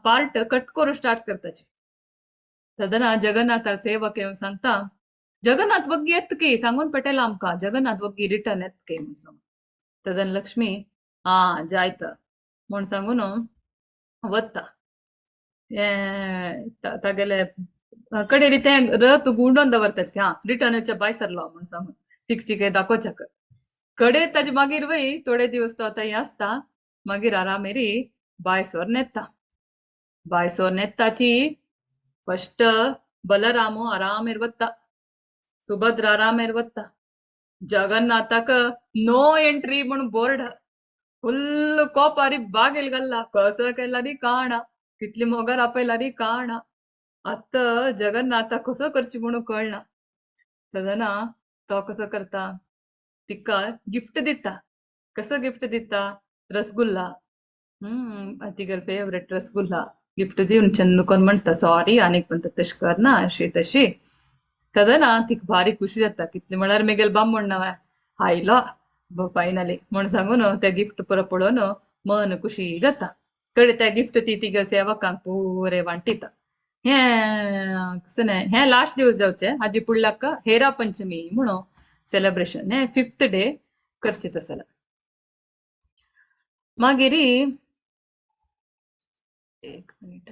पार्ट कट करून स्टार्ट करताची. तदना जगन्नाथा सेवक येवन सांगता जगन्नाथ वग्गी येत की सांगून पेटेला आमकां, जगन्नाथ वग्गी रिटर्न येत की म्हूण सांगून. तदन लक्ष्मी आ जायत म्हूण सांगून वता. तागेले कडेरी तें रथ गुंडोवन दवरताच की हा रिटर्न येवच्या बाय सरलो म्हूण सांगून तिकची काय दाखोवच्या कडे. ताजे मागीर वय थोडे दिवस तो आतां आसता, मागीर आरामेरी बायसोर नेता. बायसोर नेताची फस्ट बलरामो आरामेर वता, सुभद्रा आरामेर वता. जगन्नाथाक नो एंट्री म्हूण बोर्ड, फुल्ल कोपारी बागेल घाल्ला, कसो केला री काणा, कितली मोगार आपयला री काणा. आतां जगन्नाथा कसो करची म्हणून कळना. तेन्ना तो कसो करता तिका गिफ्ट दिता. कसो गिफ्ट दिता? रसगुल्ला. तिगेलो फेवरेट रसगुल्ला गिफ्ट दिवन चंद कोन्न म्हणटा सॉरी आनीक पण तशें करना अशी तशी. तेन्ना तिका भारी खुशी जाता, कितली म्हळ्यार मेगेल बामण ना आयलो फायनली म्हूण सांगून ते गिफ्ट पुरो पळोवन मन खुशी जाता. कडे ते गिफ्ट ती तिगे सेवकांक पुरे वांटिता. हें कशें न्हय हें लास्ट दिवस जावचे हाजी पुडल्याक हेरा पंचमी म्हणून सेलेब्रेशन हें 5th day करचें तसलें. मागीर एक मिनिट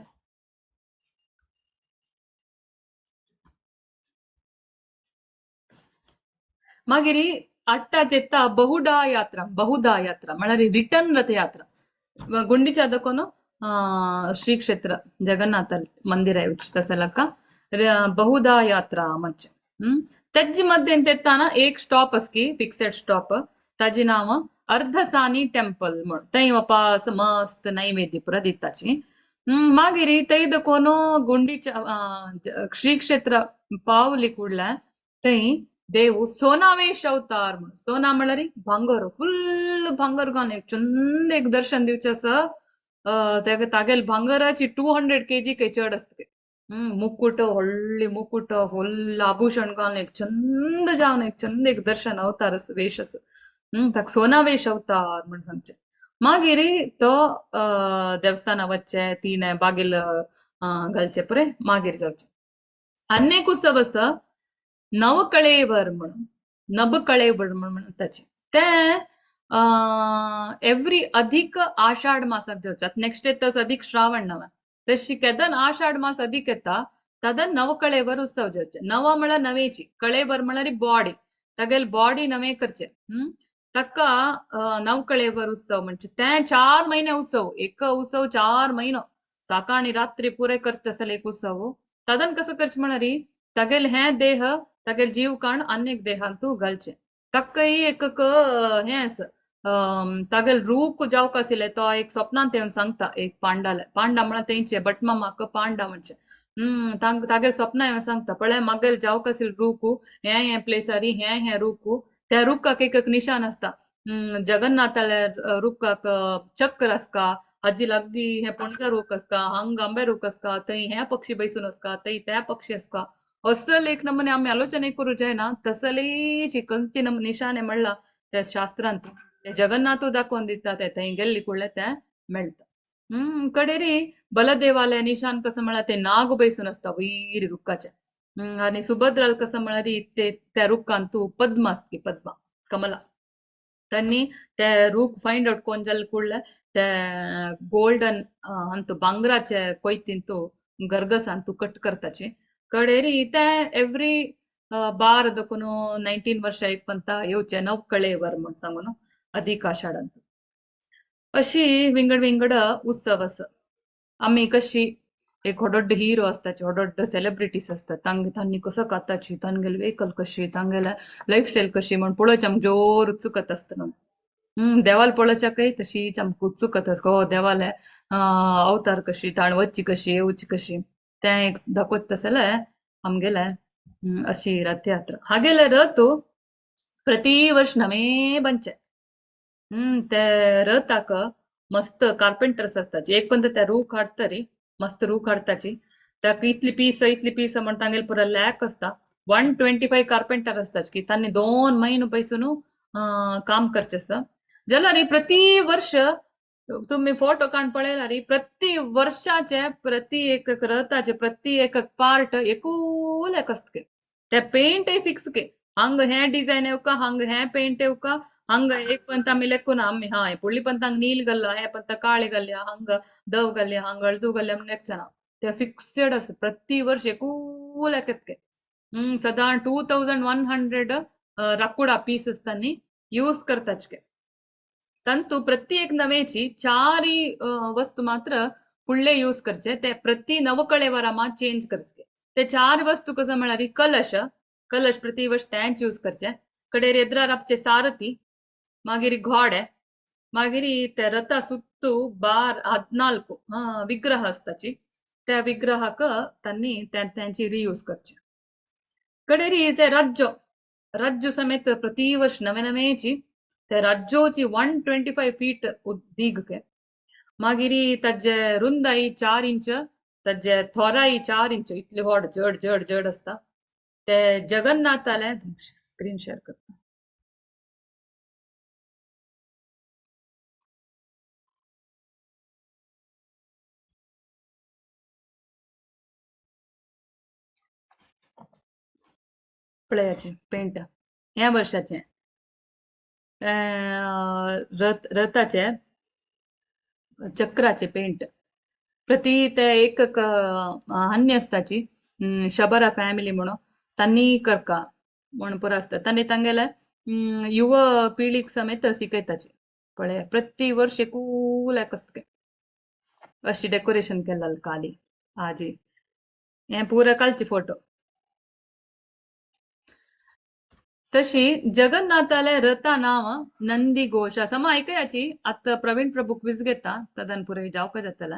मागीर अट्टाच येता बहुधा यात्रा. बहुधा यात्रा म्हळ्यार रिटर्न रथयात्रा. गुंडीच्या दकोन श्री क्षेत्र जगन्नाथ मंदिर तसलक बहुधा यात्रा म्हणजे तेजी मध्य तेताना एक स्टॉप असकी फिक्सेड स्टॉप, ताजी नाव अर्धसानी टेम्पल म्हण. थंय वपास मस्त नैवेद्य पुरा दिताची. मागीर थंय दकोन गुंडीच्या श्री क्षेत्र पावली कुडल्या थंय देव सोनावेश अवतार म्हण. सोना म्हळ्यार भांगर, फुल्ल भांगर घालून एक चंद एक दर्शन दिवचें आसा. तागेल भांगराची 200 kg काही चड आसता. मुकुट व्हडली मुकुट फुल्ल आभूषण घालून एक चंद जावन एक चंद एक दर्शन अवतार वेश आसा. ताका सोनावेश अवतार म्हण सांगचें. मागीर तो देवस्थाना वचचें, तिणें बागेल घालचें पुरें मागीर जावचें. आनी एक उत्सव आसा नवकळेवर म्हणून, नबकळेवर म्हणून म्हणटाचे. तें एवरी अधिक आषाढ मासाक जावचें. आतां नेक्स्ट येता अधिक श्रावण नवा, तशी केदन आषाढ मास अधिक येता तदन नवकळेवर उत्सव जावचें. नव म्हळ्यार नवेची, कळेवर म्हळ्यार बॉडी, तागेली बॉडी नवे करचें. ताका नवकळेवर उत्सव म्हणजे तें 4 महिने उत्सव, एक उत्सव 4 महिनो सकाळी रात्री पुरे करता आसले एक उत्सव. तदन कसो करचें म्हळ्यार तागेले हें देह तागेले जीव काण आनी एक देहांतू घालचें. ताकाय एक हें आसा तागेले रूप जावंक आशिल्लें तो एक स्वप्नांत येवन सांगता एक पांडाले, पांडा म्हळ्यार तेंचे भटमामाक पांडा म्हणचे. तागेले स्वप्न येवन सांगता पळय मागेल जावंक आशिल्लें रूप हें हें प्लेसारी हें हें रूप. त्या रुखाक एक एक निशान आसता. जगन्नाथाल्या रुखाक चक्र आसता, हाजी लागीं हें पणसा रूख आसता, हांगा आंबे रूख आसता, थंय हें पक्षी बैसून आसता, थंय त्या पक्षी आसता. असल एक नमुने आमी आलोचना करूं जायना तसले खंयचे नमुने निशाने म्हणला त्या शास्त्रांत ते जगन्नाथ दाखोवन दिता, ते थंय गेल्ली कुडले ते मेळटा. कडेरी बलदेवाले निशान कसं म्हळ्यार ते नाग बैसून आसता वयर रुखाचे. आनी सुभद्राल कसं म्हळ्यार ते त्या रुखांतू पद्म आसता, पद्मा कमला. त्यांनी ते रूख फायंड आउट कोण जाले कुडले ते गोल्डन अंतू भांगराचे कोयतींतू गरगसांतू कट करताची. कडेरी ते एवरी 12 देखून 19 वर्षा एक पंता येवचे नवकळेवर म्हण सांगून अधिक आषाढांत अशी विंगड विंगड उत्सव आसा. आमी कशी एक होडोड्ड हिरो आसताची, होडोड्ड सेलिब्रिटीज आसतात, तांगे तांणी कसो खाताची, तांगेली व्हेकल कशी, तांगेले लायफस्टायल कशी म्हण पळोवचे आमकां जोर उत्सुकत आसता न्हू. देवाल पळोवच्याकय तशीच आमकां उत्सुकत आसता, हो देवाले अवतार कशी, ताण वच्ची कशी, येवची कशी, तें एक दाखोवता जाल्यार आमगेले अशी रथयात्रा. हागेले रथ प्रति वर्ष नवे बनचे. ते रथाक मस्त कार्पेंटर्स आसताची, एक पण त्या रूख हाडटरी, मस्त रूख हाडताची, ताका इतली पीस इतली पीस म्हण तांगेले पुरो लॅक आसता. 125 कार्पेंटर आसताची की तांणी 2 म्हयनो पयसून काम करचें आसा. जाल्यार प्रति वर्ष तुम्ही फोटो काडून पळयल्यार प्रति वर्षाचे प्रति एक रथाचे प्रति एक पार्ट एकूल एक आसता. ते पेंटय फिक्स के, हांगा हें डिजायन येवका, हांगा हें पेंट येवका, हांगा एक पंत आमी लेखूना आमी हा फुडली पंत हांगा नील घाल्ला, हे पंत काळे घाल्ल्या, हांगा धव घाल्ल्या, हांगा हळदू घाल्ल्या म्हण लेखचना. ते फिक्सड आसा प्रति वर्ष एकूल एक येतके. सदां 2100 राकुडा पीस तांणी यूज करताचे. तांतू प्रति एक नवेची 4 वस्तू मात्र फुडले यूज करचे, ते प्रति नवकळेवरा मात चेंज करचे. ते 4 वस्तू कसं म्हळ्यार कलश, कलश प्रति वर्ष तेंच यूज करचे, कडेर एद्रार आपचे सारथी, मागीर घोडे, मागीर ते रथा सुत्तू 12 विग्रह आसताची, त्या विग्रहाक तांणी त्यांची रियूज करचे. कडेरी ते राज्यो, राज्यो समेत प्रति वर्ष नवे नवेची, ते राज्योची 125 फीट दीघ के, मागीर ताजे रुंदाई 4 इंच, ताजे थोराई 4 इंच, इतले व्हड जड जड जड आसता. ते जगन्नाथाले स्क्रीन शेअर करता. पळयाचे पेंट ह्या वर्षाचे रथाचे चक्राचे पेंट प्रति ते एक हान्य आसताची शबरा फॅमिली म्हणून तांणी करका म्हण पुरो आसता. तांणी तांगेले युव पिळीक समेत शिकयताची. पळय प्रति वर्ष एकूल एक आसता अशी डेकोरेशन केल्लें काली आजी. हें पुरो कालची फोटो. तशी जगन्नाथाले रथा नांव नंदी घोष समा आयकयाची. आतां प्रवीण प्रभू क्विज घेता तदन पुरो जावका जातला.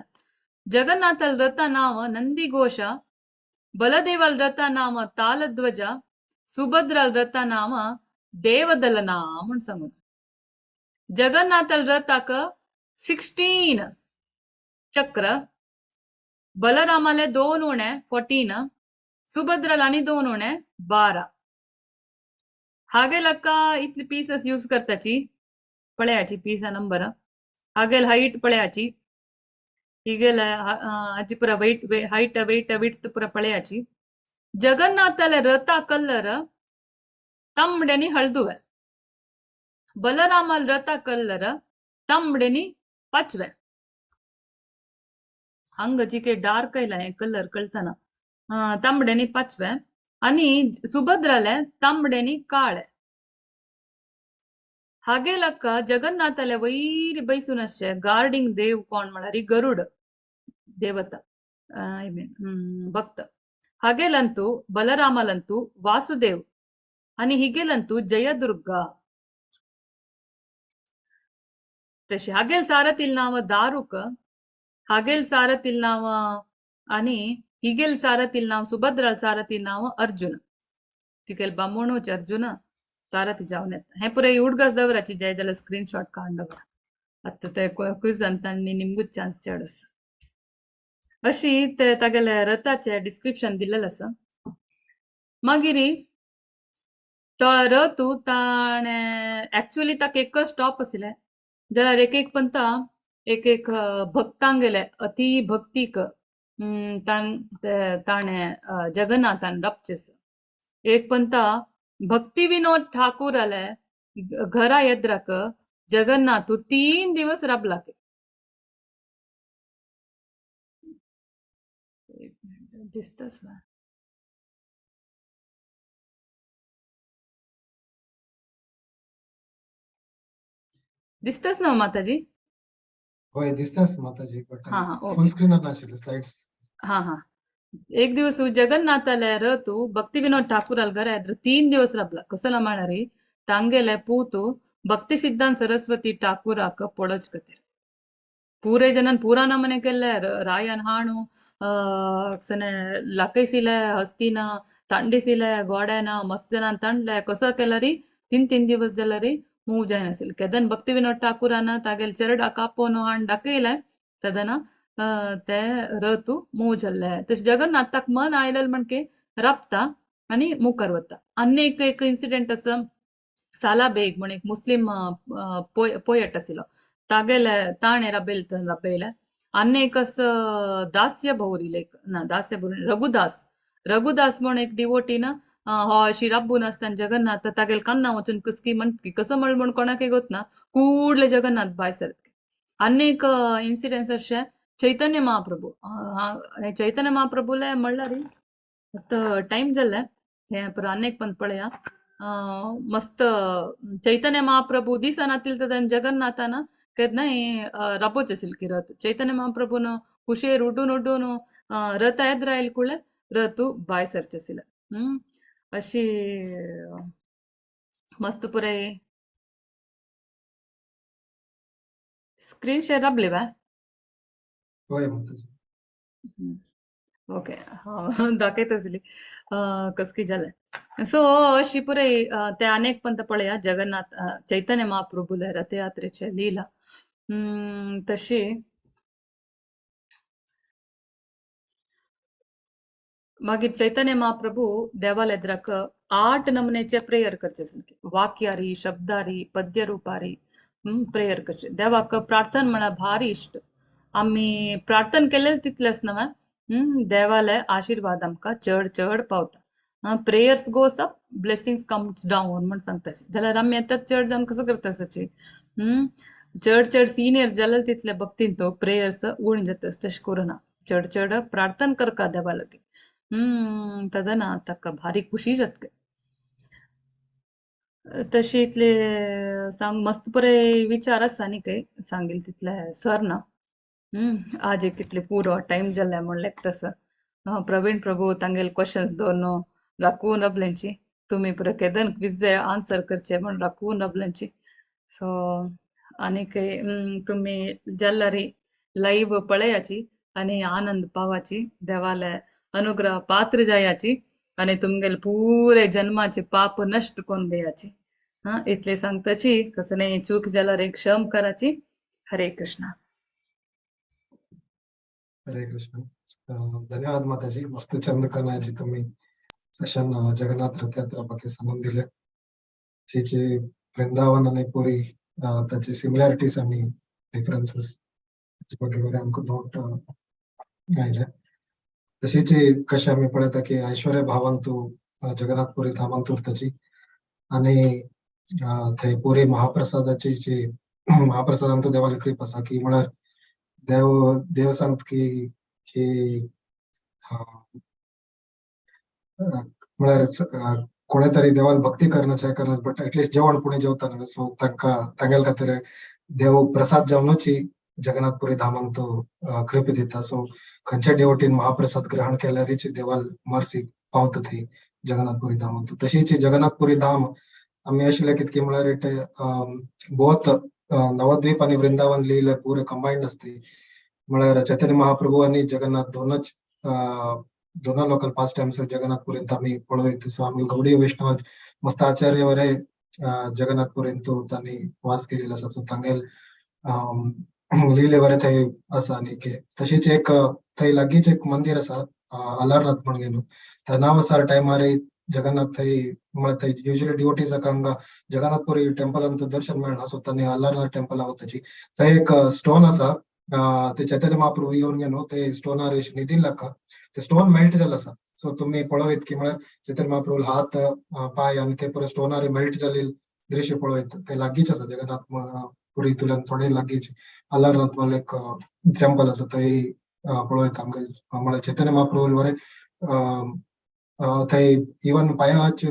जगन्नाथाले रथा नांव नंदी घोष, बलदेवाल रथा नांव तालध्वज, सुभद्राल रथा नांव देवदलना म्हूण सांगून. जगन्नाथाल रथाक 16 चक्र, बलरामाले 2 उणे 14, सुभद्राल आनी 2 उणे 12. हागेलक्का इतली पीसस यूज करताची पळयाची पीसा नंबर, हागेल हायट पळयाची, हिगेल आजी पुरा वेट हायट वेट विड्थ पुरा पळयाची. जगन्नाथाले रथा कलर तांबड्यानी हळदुवे, बलरामाल रथा कलर तांबड्यानी पाचवे. हांगा जिके डार्क आयला हे कलर कळतना तांबड्यानी पाचवे, आनी सुभद्राले तांबड्यानी काळे. हागेलक्का जगन्नाथाले वैर बैसून आसचे गार्डिंग देव कोण म्हळ्यार गरुड देवता, I mean भक्त. हागेलंतू बलरामालंतू वासुदेव आनी हिगेलंतू जयदुर्गा. तशी हागेल सारथील नांव दारुक, हागेल सारथील नांव आनी हिगेल सारथील नांव सुभद्राल सारथील नांव अर्जुन. तिगेल बामणूच अर्जुन सारथी जावन येता. हें पुराय उडगास दवराची जाय जाल्यार स्क्रीनशॉट काडून दवरा. आतां ते क्विजान तांणी निमगूच चान्स चड आसा. अशी ते तागेले रथाचे डिस्क्रिप्शन दिल्लेलें आसा. मागीर तो रथ ताणें एक्चुअली ताका एकच स्टॉप आशिल्लें, जाल्यार एक एक पंता एक एक भक्तांगेले अति भक्तीक ताणें जगन्नाथान राबचें. एक पंता भक्ती विनोद ठाकूराले घरा येद्राक जगन्नाथ 3 दिवस राबला. दिसताच ना. दिसतच ना माताजी? होय दिसतास माताजी, बट हा हा फुल ओके. स्क्रीनार नाशिल्ले स्लाइड्स. हा हा. एक दिवस जगन्नाथाले रथु भक्ती विनोद ठाकूराल घरा ಎದ್ರು 3 ದಿವಸ ರಬ್ಲ ಕುಸಲ ಮಾಡರಿ ತಂಗೆಲೆ ಪೂತು ಭಕ್ತಿ ಸಿದ್ಧಾಂತ ಸರಸ್ವತಿ ಠಾಕೂರಾಕ ಪೊಳಜ್ಕತಿರ್. ಪೂರೆ ಜನನ್ ಪೂರಾ ನಮನೆ ಕೆಲ್ಲೆ ರಾಯನ್ ಹಾಣು ಸನೆ ಲಕೈಸಿಲೆ ಹಸ್ತಿನ ತಂಡಿಸಿಲೆ ಗೋಡೆನ ಮಸ್ತ್ ಜನ ತಂಡ್ಲೆ ಕೊಸ ಕೆಲ್ಲರಿ ತಿನ್ ತಿನ್ ದಿವಸ ಜಲ್ಲರಿ ಮೂವ್ ಜನ ಸಿಲ್ ಕೆದನ್ ಭಕ್ತಿ ವಿನೋದ್ ಠಾಕೂರಾನ ತಾಗೆಲ್ ಚರಡ ಕಾಪೋನು ಹಾಣ್ ಡಕೈಲೆ ತದನ ते रथु मूव जाल्ले. तशें जगन्नाथाक मन आयलें म्हणके राबता आनी मुखार वता. आनी एक एक इन्सिडेंट आसा, साला बेग म्हण एक मुस्लिम पोयट आशिल्लो, तागेले ताणें राबयले राबयले. आनी एक आसा दास्य भौरी लायक ना दास्य भौरी रघुदास, रघुदास म्हण एक डिवोटीन हो अशी राबून आसतना जगन्नाथ तागेले कान्ना वचून कुस्की म्हण कसो म्हण म्हण कोणाकय गोत ना कूडले जगन्नाथ भायर सरत. आनी एक इन्सिडेंट्स अशें चैतन्य महाप्रभू, चैतन्य महाप्रभूले म्हणल्यार आतां टायम जाल्ले हें पुरो आनी एक पण पळया. मस्त चैतन्य महाप्रभू दिसना तितले जगन्नाथान केन्नाय राबोवचें आशिल्लें की रथ चैतन्य महाप्रभून कुशेर उड्डून उड्डून रथ येद्र आयल कुळे रथ भायर सरचें आशिल्लें. अशी मस्त पुराय स्क्रीन शेअर राबली बा? होय माताजी. ओके, दाखयत आसली कसकी जालें. सो अशी पुराय ते अनेक पंत पळया जगन्नाथ चैतन्य महाप्रभूले रथयात्रेचे लीला. तशी मागीर चैतन्य महाप्रभू देवालेद्राक 8 नमुनेचे प्रेयर करचे सामके, वाक्यारी शब्दारी पद्य रुपारी प्रेयर करचे. देवाक प्रार्थना म्हळ्यार भारी इश्ट, आमी प्रार्थना केलें तितलेंच न्हय देवाले आशिर्वाद आमकां चड चड पावता. Prayers goes up blessings comes down म्हण सांगता. जाल्यार आमी आतां चड जावन कसो करता सची चड चड सिनियर जाल्यार तितले भक्तीन तो प्रेयर्स उण जाता, तशें करुना, चड चड प्रार्थना करका देवा लागीं. तदना ताका भारी खुशी जाता. तशी इतले सांग मस्त बरे विचार आसा न्ही काय सांगील तितले सर ना. आज एक इतले पुरो टायम जाल्ले म्हणल्यार तसो. प्रवीण प्रभू तांगेले क्वेश्चन्स दवरून राखून राबल्यांची, तुमी पुरो केदन क्विज आन्सर करचे म्हण राखून राबल्यांची. सो आनीक तुमी जाल्यार लायव्ह पळयाची आनी आनंद पावाची, देवाले अनुग्रह पात्र जायाची आनी तुमगेले पुरे जन्माचे पाप नश्ट करून घेयाची. हा इतले सांगताची, कसले चूक जाल्यार एक क्षम कराची. हरे कृष्णा. हरे कृष्ण. धन्यवाद माताजी, मस्त चंद करण्याची तुम्ही सेशन जगन्नाथ रथयात्रा ಬಗ್ಗೆ सांगून दिले. जी वृंदावन आणि पुरी ताचे सिमिलॅरिटीज आणि डिफरन्सेस ಬಗ್ಗೆ बरें आमकां नोट आयले. तशीच कशें आमी पळयता की ऐश्वर्य भावांतू जगन्नाथपुरी धामांत उरताची आणि थंय पुरी महाप्रसादाची जी महाप्रसादांतू देवाली कृपा आसा की म्हळ्यार देव देव सांगता की की म्हळ्यार कोणे तरी देवाल भक्ती करण्याचे करना, बट एटलिस्ट जेवण पुणे जेवताना, सो तांकां तांगेले खातीर देव प्रसाद जेवणूच जगन्नाथपुरी धामांत कृपा दिता. सो खंयच्या डिवोटीन महाप्रसाद ग्रहण केल्यारीच देवाल मर्सी पावता थंय जगन्नाथपुरी धामांत. तशीच जगन्नाथपुरी धाम आमी अशें लेगीत की म्हळ्यार it both Navadvip आणि वृंदावन लीला पुरे कंबायंड आसता. म्हळ्यार चैतन्य महाप्रभू आणि जगन्नाथ दोनच दोनों लोकल पास्ट टाइम्स जगन्नाथपुरींत आमी पळयत. सो आमी गौडी वैष्णव मस्त आचार्य वरे जगन्नाथपुरींत तांणी वास केलेलो आसा. सो तांगेल लीले बरे थंय आसा. आनी तशीच एक थंय लागींच एक मंदिर आसा अलारनाथ म्हण घेवन, थंय नावसार टायमार जगन्नाथ थंय म्हळ्यार थंय युजली डिवोटीजाक हांगा जगन्नाथपुरी टेम्पलांत दर्शन मेळना, सो तांणी अलारनाथ टेम्पलाक वताची. थंय एक स्टोन आसा, ते चैतन्य महाप्रभू येवन न्हू ते स्टोनार न्हिदिल्ले ते स्टोन मेल्ट जाल्ले आसा. सो तुमी पळयत की म्हळ्यार चैतन्य महाप्रभू हात पाय आनी ते पुरो स्टोनार मेल्ट जाल्ले दृश्य पळयत. ते लागींच आसा जगन्नाथ पुरी तुल्यान थोडे लागींच अलारनाथ म्हळ्यार एक टेम्पल आसा, थंय पळयत आमगे म्हळ्यार चैतन्य महाप्रभू बरें थंय इवन पांयाच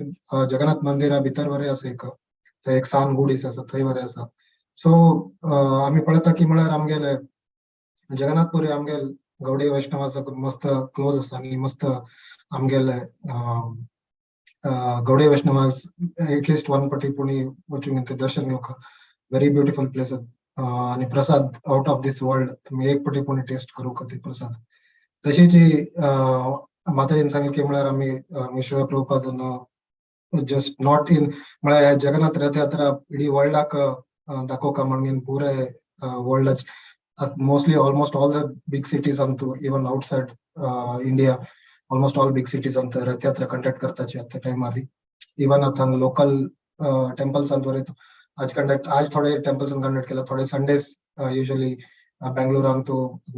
जगन्नाथ मंदिरा भितर बरें आसा एक, थंय एक सान गुडीस आसा थंय बरें आसा. सो आमी पळयता की म्हळ्यार आमगेले जगन्नाथपुरी आमगेल गौडी वैष्णवाचो मस्त क्लोज आसा आनी मस्त आमगेले गौडी वैष्णवा एटलिस्ट वन पटी पुणी वचून ते दर्शन घेवंक. व्हेरी ब्युटिफुल प्लेस आणि प्रसाद आउट ऑफ this world. तुमी एक पटी पुणी टेस्ट करूंक ते प्रसाद. तशीच माताजीन सांगलें की म्हळ्यार आमी श्रील प्रभुपादान जस्ट not in म्हळ्यार जगन्नाथ रथयात्रा इडी वर्ल्डाक दाखोवका म्हणून पुरे वर्ल्डाच mostly almost all the big cities Antu, even outside India, almost all big cities अंत रथयात्रा कंडक्ट करताचे आता टायमार. इवन आता हांगा लोकल टेम्पल्स अंत आज कंडक्ट, आज थोडे टेम्पल्स कंडक्ट केला. थोडे संडेज युजली बेंगलोरांत,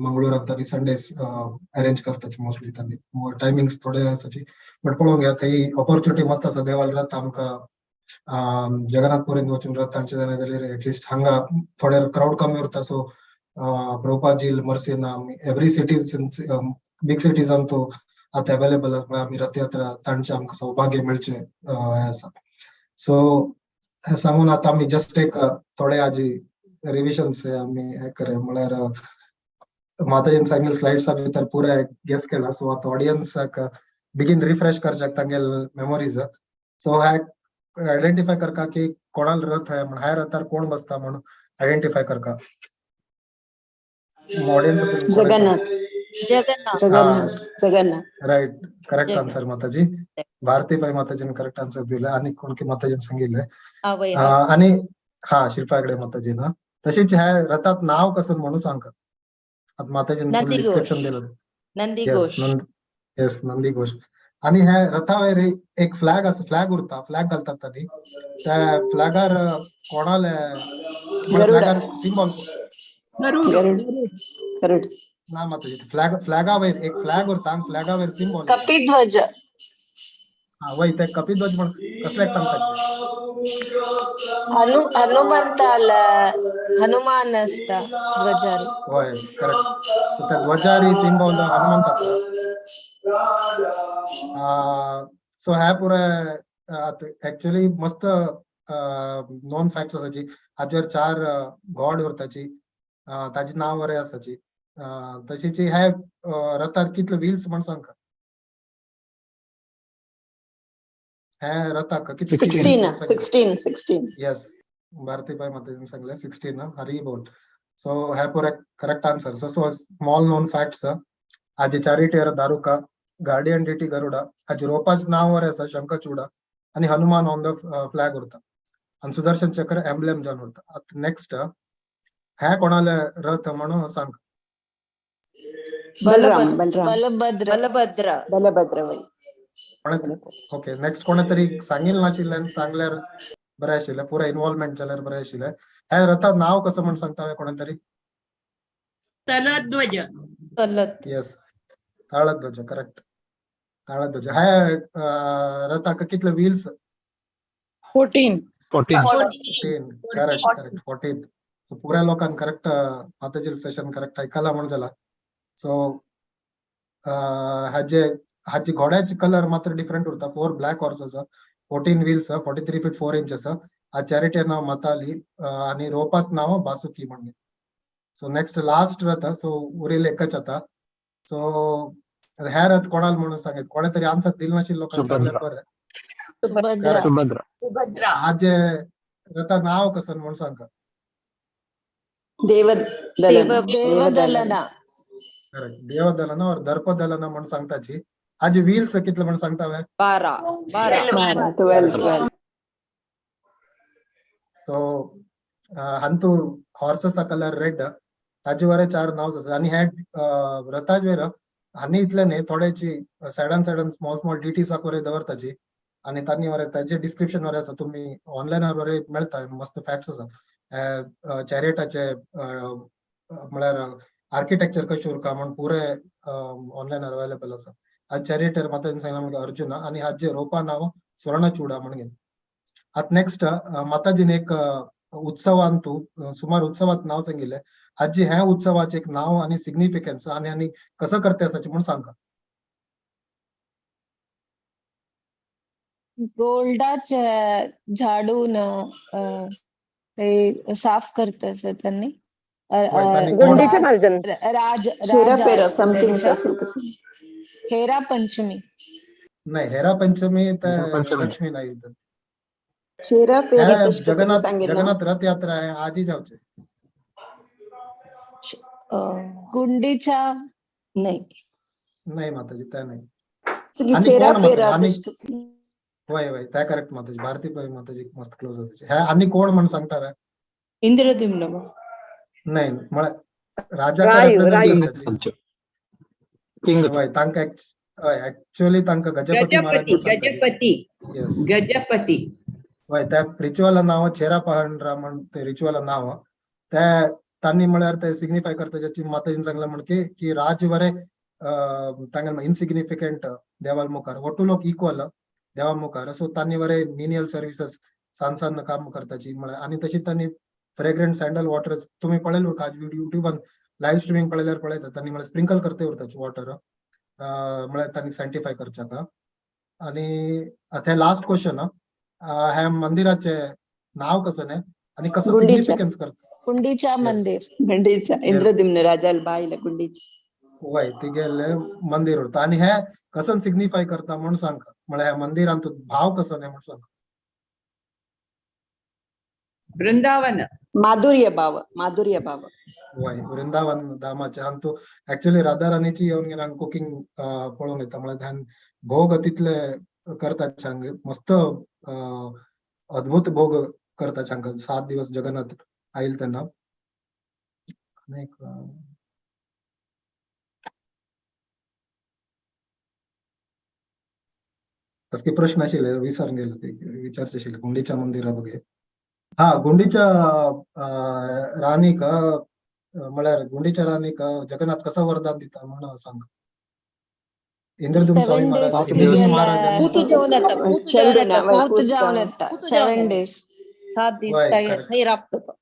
मंगळूरांत तांणी संडेज अरेंज करताचे. मोस्टली तांणी टायमिंग्स थोडे आसाची, बट पळोवंक या थंय ऑपॉर्च्युनिटी मस्त आसा. देवाल रथ आमकां जगन्नाथपुरींत वचून रथ तांचे जाय जाल्यार एटलिस्ट हांगा थोडे क्रावड कमी उरता. सो प्रभुपादजी मर्सीन आमी एवरी सिटीज, बिग सिटीजांत आतां अवेलेबल आसा. आमी रथयात्रा तांचे आमकां सौभाग्य मेळचें हें आसा. सो हें सांगून आतां आमी जस्ट एक थोडे आजी रिविजन्स आमी हें करे. म्हळ्यार माताजीन सांगिल्ले स्लायड्सा भितर पुराय गेस केला. सो आतां ऑडियन्साक बेगीन रिफ्रेश करच्याक तांगेले मेमोरीज. सो हे आयडेंटिफाय करका की कोणाल रथ आहे म्हण, ह्या रथार कोण बसता म्हणून आयडेंटिफाय करका audience. Jagannath. Jagannath. Jagannath, Jagannath. Right, correct Jagannath. Answer माताजी. भारती पाय माताजीन करेक्ट आन्सर दिलं आणि कोण की माताजीन सांगितलं. आवय. आणि हा शिल्पा हेगडे माताजी ना. तशीच ह्या रथात नाव कसं म्हणून सांग. आता माताजीन नंदी डिस्क्रिप्शन घोष. दिलं. नंदी येस. घोष. नंद, येस, नंदी घोष. आणि ह्या रथावयर एक फ्लॅग आसा, फ्लॅग उरता, फ्लॅग घालतात तांणी. त्या फ्लॅगार कोणाले गरुड. फ्लॅगार सिंबॉल? गरुड. गरुड, गरुड. ना माताजी, फ्लॅग, फ्लॅगावयर एक फ्लॅग उरता, फ्लॅगावयर सिंबॉल. कपिध्वज. हा वय, ते कपिध्वज म्हण कसल्याक सांगतात? हनुमंताल, हनुमान असता ध्वजार. होय, करेक्ट. सो त्या ध्वजार ही सिंबॉल हनुमंत आसा. सो ह्या पुराय एक्चुअली मस्त नॉन फॅक्ट्स आसाची. हाचेर चार गॉड उरताची, ताजी नांव बरें आसाची. तशीच ह्या रथार कितले व्हील्स म्हण सांग. ह्या रथाक कितले? 16, 16, 16. येस, भारती पाय माताजीन सांगलें 16. हरी बोल. सो ह्या पुराय correct answer. So so small known facts. हाजे चॅरिटियर दारुका, गार्डियन डिटी गरुडा, हाजे रोपाच नांव बरें आसा शंखचूडा आणि हनुमान ऑन the flag उरता आणि सुदर्शन चक्र एम्ब्लेम जावन उरता. आतां नेक्स्ट, ह्या कोणाले रथ म्हणून सांग. बलराम, बलराम. बलभद्र. बलभद्र. बलभद्र वय. ओके, नेक्स्ट कोणा तरी सांगील नाशिल्लें आनी सांगल्यार बरें आशिल्लें. पुराय इन्वॉल्वमेंट जाल्यार बरें आशिल्लें. ह्या रथाक नांव कसं म्हण सांगता कोणा तरी? तलध्वज. तलत. येस, ताळध्वज, करेक्ट, ताळध्वज. ह्या रथाक कितले व्हील्स? 14. 14. 14, correct, correct, 14. सो पुऱ्या लोकांक करेक्ट माताजी सेशन करेक्ट ऐकला म्हणून जाला. सो हाजे हाचे घोड्याचे कलर मात्र डिफरंट उरता. फोर ब्लॅक हॉर्स आसा, 14 व्हील्स, 43 feet 4 inch आसा. हा चॅरिटियर नाव माताली आणि रोपात नाव बासुकी म्हणून. सो नेक्स्ट लास्ट रथ. सो उरिल्ले एकच आता. सो ह्या रथ कोणाला म्हणून सांगित. कोणा तरी आन्सर दिल नाशिल्ले लोकांक सांगल्यार सुभद्रा. बरें. सुभद्रा. Correct. Subhadra. Subhadra. हाजे रथा नाव कसं म्हणून सांगा. देवदलन. देवदलना. करेक्ट, देवदलन और दर्पदलन म्हणून सांगताची. हाजे व्हील्स कितले म्हणून सांगता वे? 12, 12. 12, 12, 12. सो हांतू हॉर्साचा कलर रेड, ताजे वरे चार नाव आसा. आणि ह्या रथाचेर आनी इतले न्ही, थोडेची सायडान सायडान स्मॉल स्मॉल डिटीसाक वरे दवरताची आणि तांणी वरे ताजे डिस्क्रिप्शन वरे आसा. तुमी ऑनलायनार वरे मेळटा, मस्त फॅक्ट्स आसा. चॅरियटाचे म्हळ्यार आर्किटेक्चर कशें उरका म्हण पुरे ऑनलायन अवेलेबल आसा. आज चॅरियटर माताजीन सांगला म्हणजे अर्जुन आणि हाजे रोपा नाव स्वर्णचूडा म्हणून. आतां नेक्स्ट, माताजीन एक उत्सवांतू सुमार उत्सवात नाव सांगिल्लें. आजी ह्या उत्सवाचे एक नाव आणि सिग्निफिकन्स आणि आणि कसं करते आसाचे म्हणून सांगा. गोल्डाचे झाडून ते साफ करत त्यांनी. वय, तांणी कोण? गुंडीचे मार्जन. राज चेरा राजा पेरा समथिंग त्यांचा. तसं कसं. हेरा पंचमी. नाही, हेरा पंचमी तर हेरा पंचमी. लक्ष्मी नाही इथं. चेरा पेरा हे तशें कसं जगन्नाथ सांगितलं. जगन्नाथ रथ यात्रा आहे आजी जावचे. गुंडीच्या. नाही. नाही माताजी, त्या नाही. सगळी आणि चेरा कोण माताजी पेरा आणि तशें कसं. वय वय, त्या करेक्ट माताजी, भारती पै माताजी मस्त क्लोज असायची. ह्या आणि कोण म्हणून सांगता काय? इंद्रद्युम्न. नाही, मला राजा रायू, रिप्रेझेंट रायू. करताची. किंग. वय, तांका ऍक्च्युअली तांका गजपती महाराज गजपती. म्हणून सांगताची. गजपती. येस. गजपती. वय, त्या रिच्युअला नाव चेरा पहंडरा म्हण, ते रिच्युअला नाव त्या तांणी म्हळ्यार ते सिग्निफाय करता ज्याची माताजीन सांगला म्हण की की राज वरे तांगेले इनसिग्निफिकंट देवाल मुखार, ಒಟ್ಟು लोक इक्वल देवा मुखार. सो तांणी वरे मिनियल सर्विसेस सान सान काम करताची म्हळ्यार. आनी तशीच तांणी फ्रेग्रंट सँडल वॉटर तुम्ही पळयलो का युट्यूबान लायव्ह स्ट्रीमिंग पळयल्यार पळयता, तांणी म्हळ्यार स्प्रिंकल करते उरताची वॉटर, म्हळ्यार तांणी सँक्टिफाय करच्याक. आणि ते लास्ट क्वेश्चन, ह्या मंदिराचे नाव कसं नाही आणि कसं गुंडीच्या. सिग्निफिकन्स करता? गुंडीचा मंदिर. गुंडीचा इंद्रद्युम्न राजाला बाईला गुंडीची. वय, तिगेले मंदिर उरता आणि हे कसं सिग्निफाय करता म्हणून सांग, म्हळ्यार ह्या मंदिरांत भाव कसं नाही म्हणून सांग. वृंदावन. माधुर्य भाव, माधुर्य भाव. वय, वृंदावन धामाचे. आणि तो ऍक्च्युअली राधा राणीची येवन गेला कुकिंग पळोवंक येता, म्हळ्यार ध्यान भोग तितले करतात छान, मस्त अद्भुत भोग करतात छान, 7 दिवस जगन्नाथ आईल त्यांना. आणि एक, तसके प्रश्न आशिल्ले विसरून गेलो, ते विचारचे आशिल्ले गुंडीच्या मंदिरा बघे. हा, गुंडीच्या राणीक, म्हळ्यार गुंडीच्या राणीक जगन्नाथ कसं वरदान दिता म्हणून सांग. इंद्रद्युम्न स्वामी 7 days Maharaj, सात इंद्रद्युम्न दिवस. महाराजांनी पूत जेवण येता, पूत जेवण चंद्र येता. वय, पूत पूत जावन जावन. येता. पूत जावन 7 येता. डेज. 7 दीस वय, थंय करेक्ट. थंय राबता तो.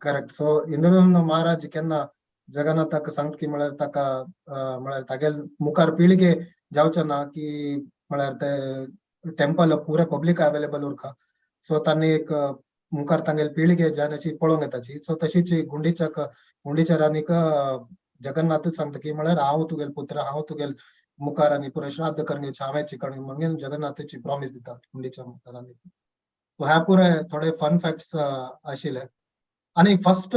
करेक्ट. सो इंद्रद्युम्न महाराज केन्ना जगन्नाथाक सांगता की म्हळ्यार ताका म्हळ्यार तागेल मुखार पिळगे जावचे ना की म्हळ्यार ते टेम्पल पुरे पब्लिक अवेलेबल उरका. सो तांणी एक मुखार तांगेल पिळगे जाण्याची पळोवंक येताची. सो तशीच गुंडीच्या गुंडीच्या राणीक जगन्नाथच सांगता की म्हळ्यार हांव तुगेल पुत्र, हांव तुगेल मुखार आनी पुरे श्राद्ध करून हांवें करून म्हणून जगन्नाथाची प्रॉमिस दिता गुंडीच्या राणीक. सो ह्या पुरे थोडे फन फॅक्ट्स आशिल्ले. आणि फर्स्ट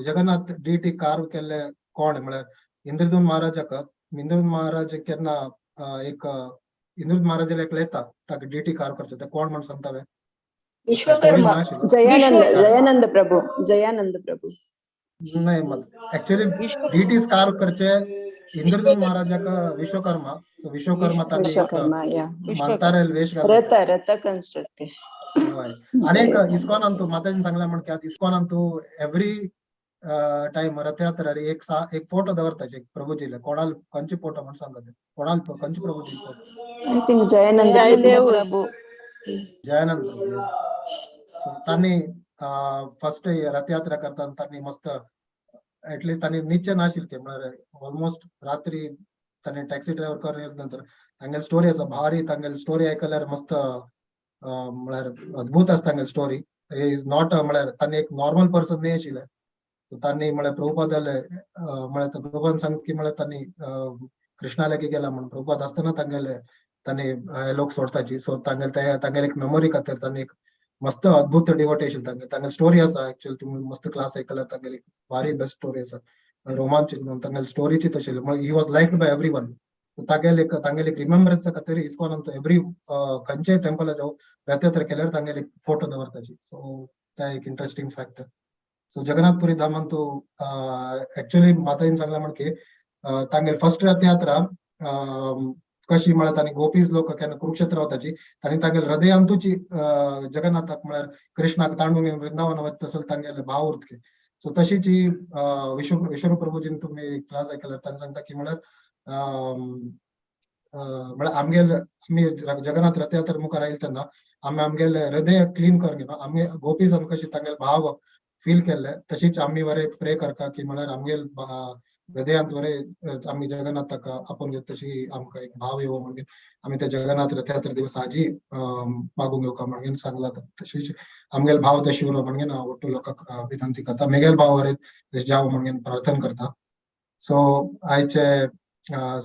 जगन्नाथ डिटी कार्व केल्ले कोण म्हळ्यार इंद्रद्युम्न महाराजाक, इंद्रद्युम्न महाराज केन्ना एक इंद्रद्युम्न महाराजाला एक येता ताका डिटी कार्व करचे, ते कोण म्हण सांगता वे? विश्वकर्मा. जयानंद. विश्वकर्मा. जयानंद प्रभू, जयानंद प्रभू. नाही, मग ऍक्च्युअली विश्व डिटीज कार्व करचे इंद्रद्युम्न महाराजाक विश्वकर्मा. विश्वकर्मा तांणी एक विश्वकर्मा या. म्हातारेल वेश घातला. रथ रथ कन्स्ट्रक्ट. वय, आणि एक इस्कॉनान तू माताजीन सांगला म्हण की आता इस्कॉनान तू एव्हरी टाइम रथयात्रा रे एक सा एक फोटो दवरताचे प्रभुजीले. कोणाल कंची फोटो म्हणून सांगत, कोणाल कंची प्रभुजी photo? I think Jayanand. Jayanand Prabhu. Jayanand Prabhu, yes. So तांणी फर्स्ट रथयात्रा करताना तांणी मस्त ऍटलिस्ट तांणी निश्चय नाशिल्ले, म्हळ्यार ऑलमोस्ट रात्री तांणी टॅक्सी ड्रायव्हर करून नंतर तांगेली स्टोरी आसा भारी. तांगेली स्टोरी आयकल्यार मस्त म्हळ्यार अद्भुत आसा तांगेली स्टोरी. Is not म्हळ्यार तांणी एक नॉर्मल पर्सन न्ही आशिल्ले. तांणी म्हळ्यार प्रभुपादाले म्हळ्यार प्रभुपाद सांग की म्हळ्यार तांणी कृष्णा लागीं गेला म्हणून प्रभुपाद आसतना तांगेले तांणी हे लोक सोडताची. सो तांगेले तांगेले एक मेमोरी खातीर तांणी एक मस्त अद्भुत डिवोटी आशिल्ले. तांगे तांगेली स्टोरी आसा ऍक्च्युअली, तुम्ही मस्त क्लास आयकल्यार तांगेली भारी बेस्ट स्टोरी आसा, रोमांचक म्हणून तांगेली स्टोरीची तशी. He was liked by everyone. तागेले एक तांगेले एक रिमेंबरन्स खातीर इस्कॉन एव्हरी खंयचे टेम्पल जावं रथयात्रा केल्यार तांगेले एक फोटो दवरताची. सो ते एक इंटरेस्टिंग फॅक्ट. सो जगन्नाथपुरी धामान तू ऍक्च्युअली माताजीन सांगला म्हण की तांगेली फर्स्ट रथयात्रा कशी म्हळ्यार तांणी गोपीज लोक केन्ना कुरुक्षेत्र वताची, तांणी तांगेले हृदयांतूची जगन्नाथाक म्हळ्यार कृष्णाक तांडून घेवन वृंदावन वता तसो तांगेले भाव उरतले. सो तशीच ही विश्व विश्वरूप प्रभुजीन तुम्ही क्लास ऐकल्यार तांणी सांगता की म्हळ्यार म्हळ्यार आमगेले आमी जगन्नाथ रथयात्रा मुखार आयले तेन्ना आमी आमगेले हृदय क्लीन करून घेवन आमी गोपीजान कशी तांगेले भाव फील केल्ले, तशीच आमी बरे प्रे करता की म्हळ्यार आमगेल हृदयांत वरे आमी जगन्नाथाक आपोवन घेता तशी आमकां एक भाव येवो म्हणून आमी त्या जगन्नाथ रथयात्रा दिवस आजी मागूंक येवका म्हणून सांगला. तशीच आमगेल भाव तशी उरो म्हणून हांव ಒಟ್ಟು लोकांक विनंती करता, मेगेल भाव वरे तशें जावं म्हणून प्रार्थना करता. सो आयचे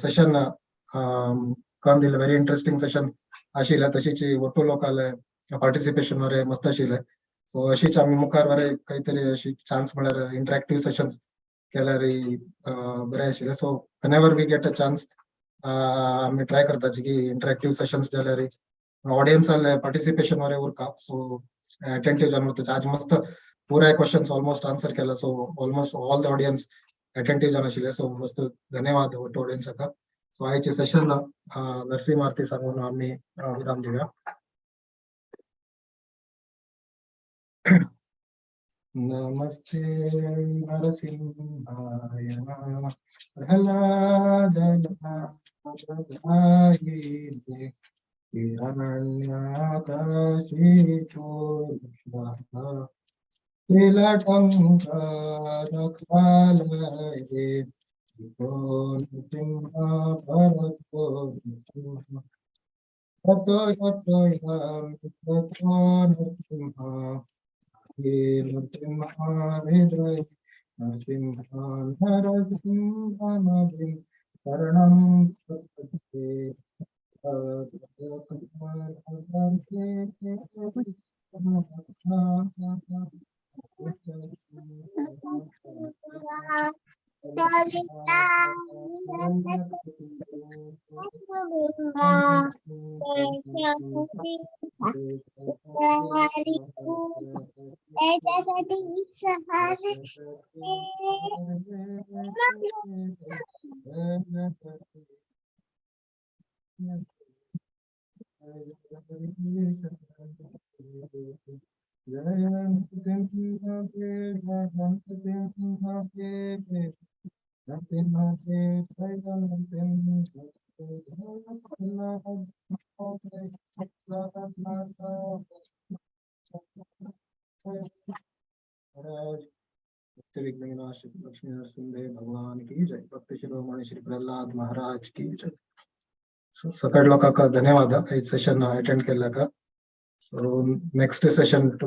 सेशन करून दिलें, व्हेरी इंट्रस्टिंग सेशन आशिल्लें. तशीच ಒಟ್ಟು लोकांले पार्टिसिपेशन वरे मस्त आशिल्लें. सो अशीच आमी मुखार वरे कांय तरी अशी चान्स म्हळ्यार इंटरॅक्टिव्ह सेशन्स केल्यार बरें आशिल्लें. So whenever we get a chance आमी ट्राय करताची की इंटरॅक्टिव्ह सेशन्स जाल्यार ऑडियन्साले पार्टिसिपेशन वरे उरता, सो अटेंटिव्ह जावन उरता. आज मस्त पुराय क्वेश्चन्स ऑलमोस्ट आन्सर केला, so almost all the audience attentive जावन आशिल्ले. सो मस्त धन्यवाद ಒಟ್ಟು ऑडियन्साक. सो आयचे सेशन नरसिंह आरती सांगून आमी विराम दिवया. नमस्ते नरसिंहाय नमः, प्रह्लाद दाहिने हिरण्यकशिपु तिलटङ्कारकालये ततो नृसिंह भरतो नृसिंह ततो ततो यामि ततो नृसिंह हे नृसिंह हृदय नरसिंह नरसिंह नदीं शरणं प्रपद्ये. लक्ष्मी नरसिंह भगवान की जय, भक्त शिरोमणि श्री प्रहलाद महाराज की जय. सगळ्या लोकांक धन्यवाद हे सेशन अटेंड केल्याक. So next session.